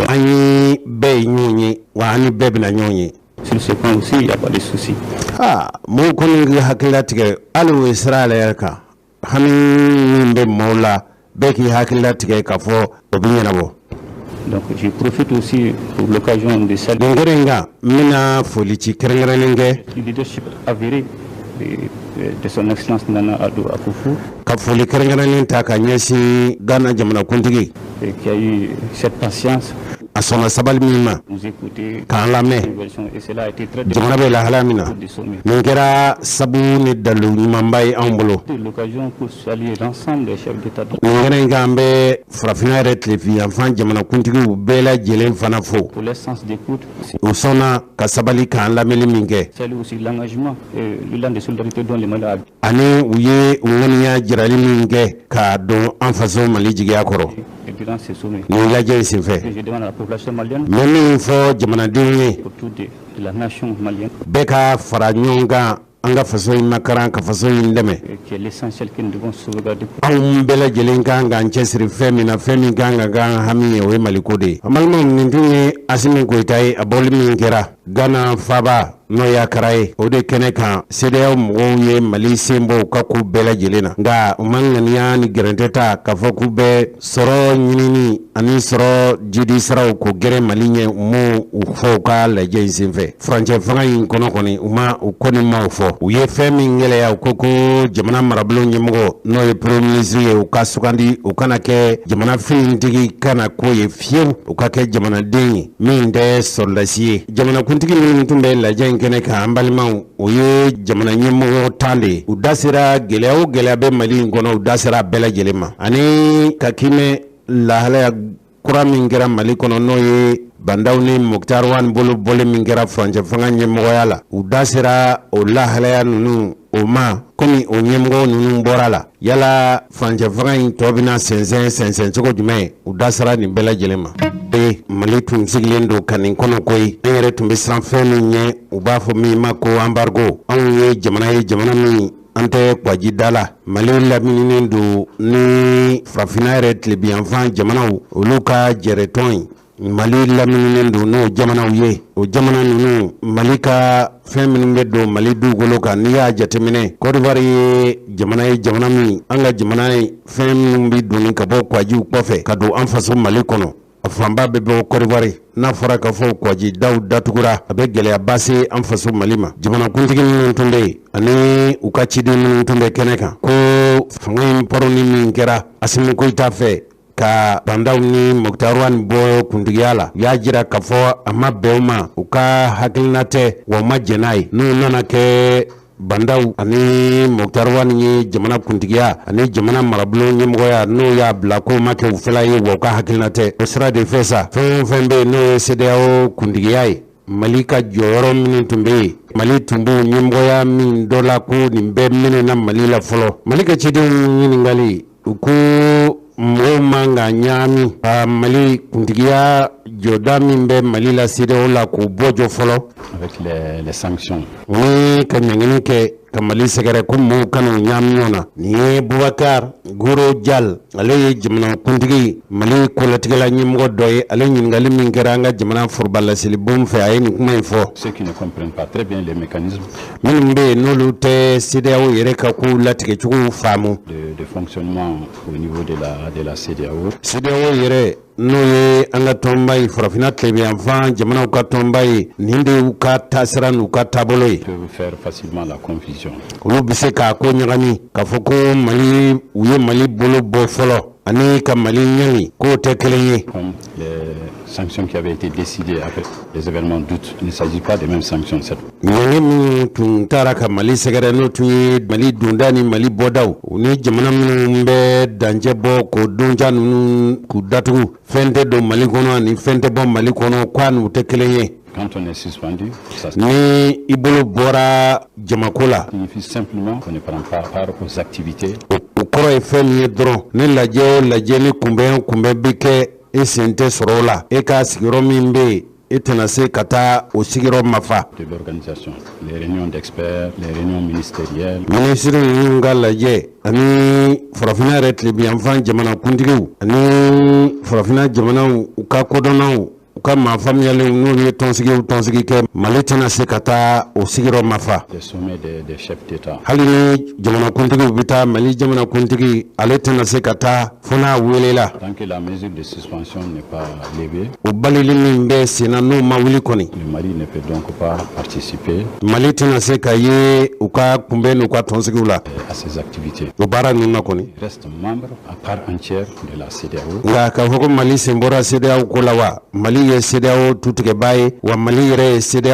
An ye bɛɛ ye ɲɔgɔn ye, wa an ni bɛɛ bɛna ɲɔgɔn ye. Sur ce point aussi, il n'y a pas de souci. Aa, mɔgɔw kɔni k'i hakili latigɛ hali o ye sira yɛrɛ kan, hami min bɛ maaw la, bɛɛ k'i hakili latigɛ k'a fɔ o bɛ ɲɛnabɔ. Donc je profite aussi pour l'occasion de saluer Nin kɛnɛ in kan, n bɛna foli ci kɛrɛnkɛrɛnnen kɛ le leadership avéré de son Excellence Nana Addo Akufo, ka foli kɛrɛnkɛrɛnnen ta ka ɲɛsin Ghana jamanakuntigi et qui a eu cette patience a sɔnna sabali min ma nous écouter k'an lamɛn et cela a été très jamana bɛ lahala min na. du sommet. Nin kɛra sabu ni dalu ɲumanba ye anw bolo. L'occasion pour saluer l'ensemble des chefs d'État Nin kɛnɛ in kan, an bɛ farafinna yɛrɛ tilefin jamanakuntigiw bɛɛ lajɛlen fana fo pour leur sens d'écoute, u sɔnna ka sabali k'an lamɛnni min kɛ saluer aussi l'engagement et l'élan de solidarité dont le Mali a ani u ye u ŋaniya jirali min kɛ k'a don an faso Mali jigiya kɔrɔ et durant ce sommet. nin lajɛ in senfɛ. Et je demande à la population malienne, N bɛ min fɔ jamanadenw ye, autour de la nation malienne, bɛɛ ka fara ɲɔgɔn kan, an ka faso in makaran, ka faso in dɛmɛ. Et qui est l'essentiel que nous devons sauvegarder. Anw bɛɛ lajɛlen kan k'an cɛsiri fɛn min na, fɛn min kan ka k'an hami ye, o ye Maliko de ye. An balimaw, nin tun ye Asimi Goyita ye. A bɔli min kɛra Gana faba, n'o ye Akara ye, o de kɛnɛ kan, CEDEAO mɔgɔw ye Mali sen bɔ u ka ko bɛɛ lajɛlen na, nka u ma ŋaniya ni gɛrɛntɛ ta k'a fɔ k'u bɛ sɔrɔ ɲinini ani sɔrɔ jidi siraw ko gɛrɛ Mali ɲɛ. U m'o u fɔ u ka lajɛ in senfɛ. Furancɛ fanga in kɔnɔ kɔni, u ma u kɔni ma o fɔ. U ye fɛn min gɛlɛya, u ko ko jamana marabolo ɲɛmɔgɔ, n'o ye premier ministre ye, u ka sugandi, u kana kɛ jamana finitigi kana ko ye fiyewu, u ka kɛ jamanaden ye min tɛ sɔrɔdasi ye. Jamanakuntigi minnu tun bɛ lajɛ in kɛnɛ kan, an balimaw, o ye jamana ɲɛmɔgɔ 10 de ye. U da sera gɛlɛya o gɛlɛya bɛ Mali in kɔnɔ, u da sera a bɛɛ lajɛlen ma, ani ka kimɛ lahalaya kura min kɛra Mali kɔnɔ, n'o ye Bah N'Daw ni Moctar Ouane bolo bɔlen min kɛra furancɛ fanga ɲɛmɔgɔya la. U da sera o lahalaya ninnu o ma, komi o ɲɛmɔgɔ ninnu bɔra la, yala furancɛ fanga in tɔ bɛna sɛnsɛn sɛnsɛn cogo jumɛn? U da sera nin bɛɛ lajɛlen ma. Ee, Mali tun sigilen don ka nin kɔnɔ koyi. An yɛrɛ tun bɛ siran fɛn min ɲɛ, u b'a fɔ min ma ko embargo. Anw ye jamana ye, jamana min an tɛ kwaji da la. Mali lamininen don ni farafinna yɛrɛ tilebinyanfan jamanaw, olu ka jɛrɛtɔn ye. Mali lamininen don n'o jamanaw ye. O jamana ninnu, Mali ka fɛn minnu bɛ don Mali dugukolo kan, n'i y'a jateminɛ, Côte d'Ivoire ye jamana ye, jamana min an ka jamana ye, fɛn minnu bɛ doni ka bɔ kwajiw kɔfɛ ka don an faso Mali kɔnɔ, a fanba bɛ bɔ Côte d'Ivoire. N'a fɔra k'a fɔ kwaji daw datugura, a bɛ gɛlɛyaba se an faso Mali ma. Jamanakuntigi minnu tun bɛ yen ani u ka ciden minnu tun bɛ kɛnɛ kan, ko fanga in pɔrɔni min kɛra Asimi Goyita fɛ ka Bah N'Daw ni Moctar Ouane bɔ kuntigiya la, u y'a jira k'a fɔ a ma bɛn u ma, u ka hakilina tɛ, wa u ma jɛn n'a ye. N'u nana kɛ Bah N'Daw ani Moctar Ouane ye jamana kuntigiya ani jamana marabolo ɲɛmɔgɔya, n'o y'a bila k'o ma kɛ u fɛla ye, wa u ka hakilina tɛ, o sira de fɛ sa, fɛn o fɛn bɛ yen n'o ye CEDEAO kuntigiya ye, Mali ka jɔyɔrɔ minnu tun bɛ yen, Mali tun b'o ɲɛmɔgɔya min dɔ la, ko nin bɛɛ minɛna Mali la fɔlɔ. Mali ka cidenw ɲininkali, u ko mɔgɔw man ka ɲaami ka Mali kuntigiya jɔda min bɛ Mali la CEDEAO la, k'o bɔ jɔ fɔlɔ Avec les sanctions. ni ka ɲangini kɛ ka Mali sɛgɛrɛ, ko mɔgɔw kana u ɲaami ɲɔgɔn na. Nin ye Bubakar Goro Jal, ale ye jamanakuntigi Mali kolatigɛla ɲɛmɔgɔ dɔ ye. Ale ɲininkali min kɛra an ka jamana foroba laselibon fɛ, a ye nin kuma in fɔ. Ceux qui ne comprennent pas très bien les mécanismes Minnu bɛ yen n'olu tɛ CEDEAO yɛrɛ ka kow latigɛcogow faamu de fonctionnement au niveau de la CEDEAO, CEDEAO yɛrɛ, n'o ye an ka tɔnba ye, farafinna tilebinyanfan jamanaw ka tɔnba ye, nin de y'u ka taasira n'u ka taabolo ye, peuvent faire facilement la confusion. olu bɛ se k'a ko ɲagami k'a fɔ ko Mali, u ye Mali bolo bɔ fɔlɔ ani ka Mali ɲangi, k'o tɛ kelen ye. Comme les sanctions qui avaient été décidées après les événements d'août, il ne s'agit pas des mêmes sanctions cette Ɲangi minnu tun taara ka Mali sɛgɛrɛ, n'o tun ye Mali donda ni Mali bɔdaw, u ni jamana minnu bɛ dancɛ bɔ, k'o donja ninnu k'u datugu, fɛn tɛ don Mali kɔnɔ ani fɛn tɛ bɔ Mali kɔnɔ, k'a n'u tɛ kelen ye. Quand on est suspendu, ça Ni i bolo bɔra jamako la, signifie simplement qu'on ne prend pas part aux activités. O kɔrɔ ye fɛn min ye dɔrɔn, ni lajɛ o lajɛ, ni kunbɛn o kunbɛn bɛ kɛ, e sen tɛ sɔrɔ o la. E ka sigiyɔrɔ min bɛ yen, e tɛna se ka taa o sigiyɔrɔ mafa. De l'organisation, les réunions d'experts, les réunions ministérielles, Minisiri ninnu ka lajɛ ani Farafinna yɛrɛ tilebiyanfan jamana kuntigiw ani Farafinna jamanaw u ka kodɔnnaw, u ka maa faamuyalenw, n'olu ye tɔnsigiw tɔnsigi kɛ, Mali tɛna se ka taa o sigiyɔrɔ mafa. Les sommets des chefs d'État. Hali ni jamanakuntigiw bɛ taa, Mali jamanakuntigi, ale tɛna se ka taa fo n'a welela. Tant que la mesure de suspension n'est pas levée, O balili min bɛ sen na, n'o ma wuli kɔni, le Mali ne peut donc pas participer Mali tɛna se ka ye u ka kunbɛn n'u ka tɔnsigiw la, à ces activités. o baara ninnu na kɔni. Il reste membre à part entière de la CEDEAO. Nka k'a fɔ ko Mali sen bɔra CEDEAO ko la wa, Mali ye CEDEAO tutigɛbaa ye wa, Mali yɛrɛ ye CEDEAO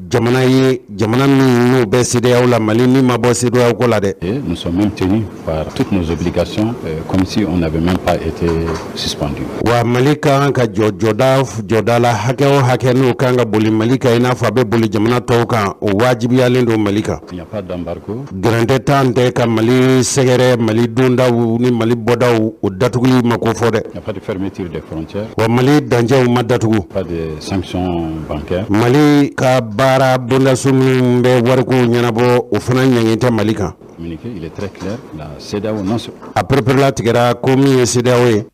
jamana ye, jamana min n'o bɛ CEDEAO la. Mali ni ma bɔ CEDEAO ko la dɛ. Et nous sommes même tenus par toutes nos obligations comme si on n'avait même pas été suspendu. Wa Mali ka kan ka jɔ jɔda jɔda la, hakɛ o hakɛ n'o kan ka boli Mali kan, i n'a fɔ a bɛ boli jamana tɔw kan, o wajibiyalen don Mali kan. Il n'y a pas d'embargo. Gɛrɛntɛ tan tɛ ka Mali sɛgɛrɛ, Mali dondaw ni Mali bɔdaw, o datuguli ma ko fɔ dɛ. Il n'y a pas de fermeture des frontières, Wa Mali dancɛw ma datugu. pas de sanctions bancaires. Mali ka baara bondaso minnu bɛ wariko ɲɛnabɔ, o fana ɲangi tɛ Mali kan. Communiqué, il est très clair. La CEDEAO non A pereperela tigɛra ko min ye CEDEAO ye.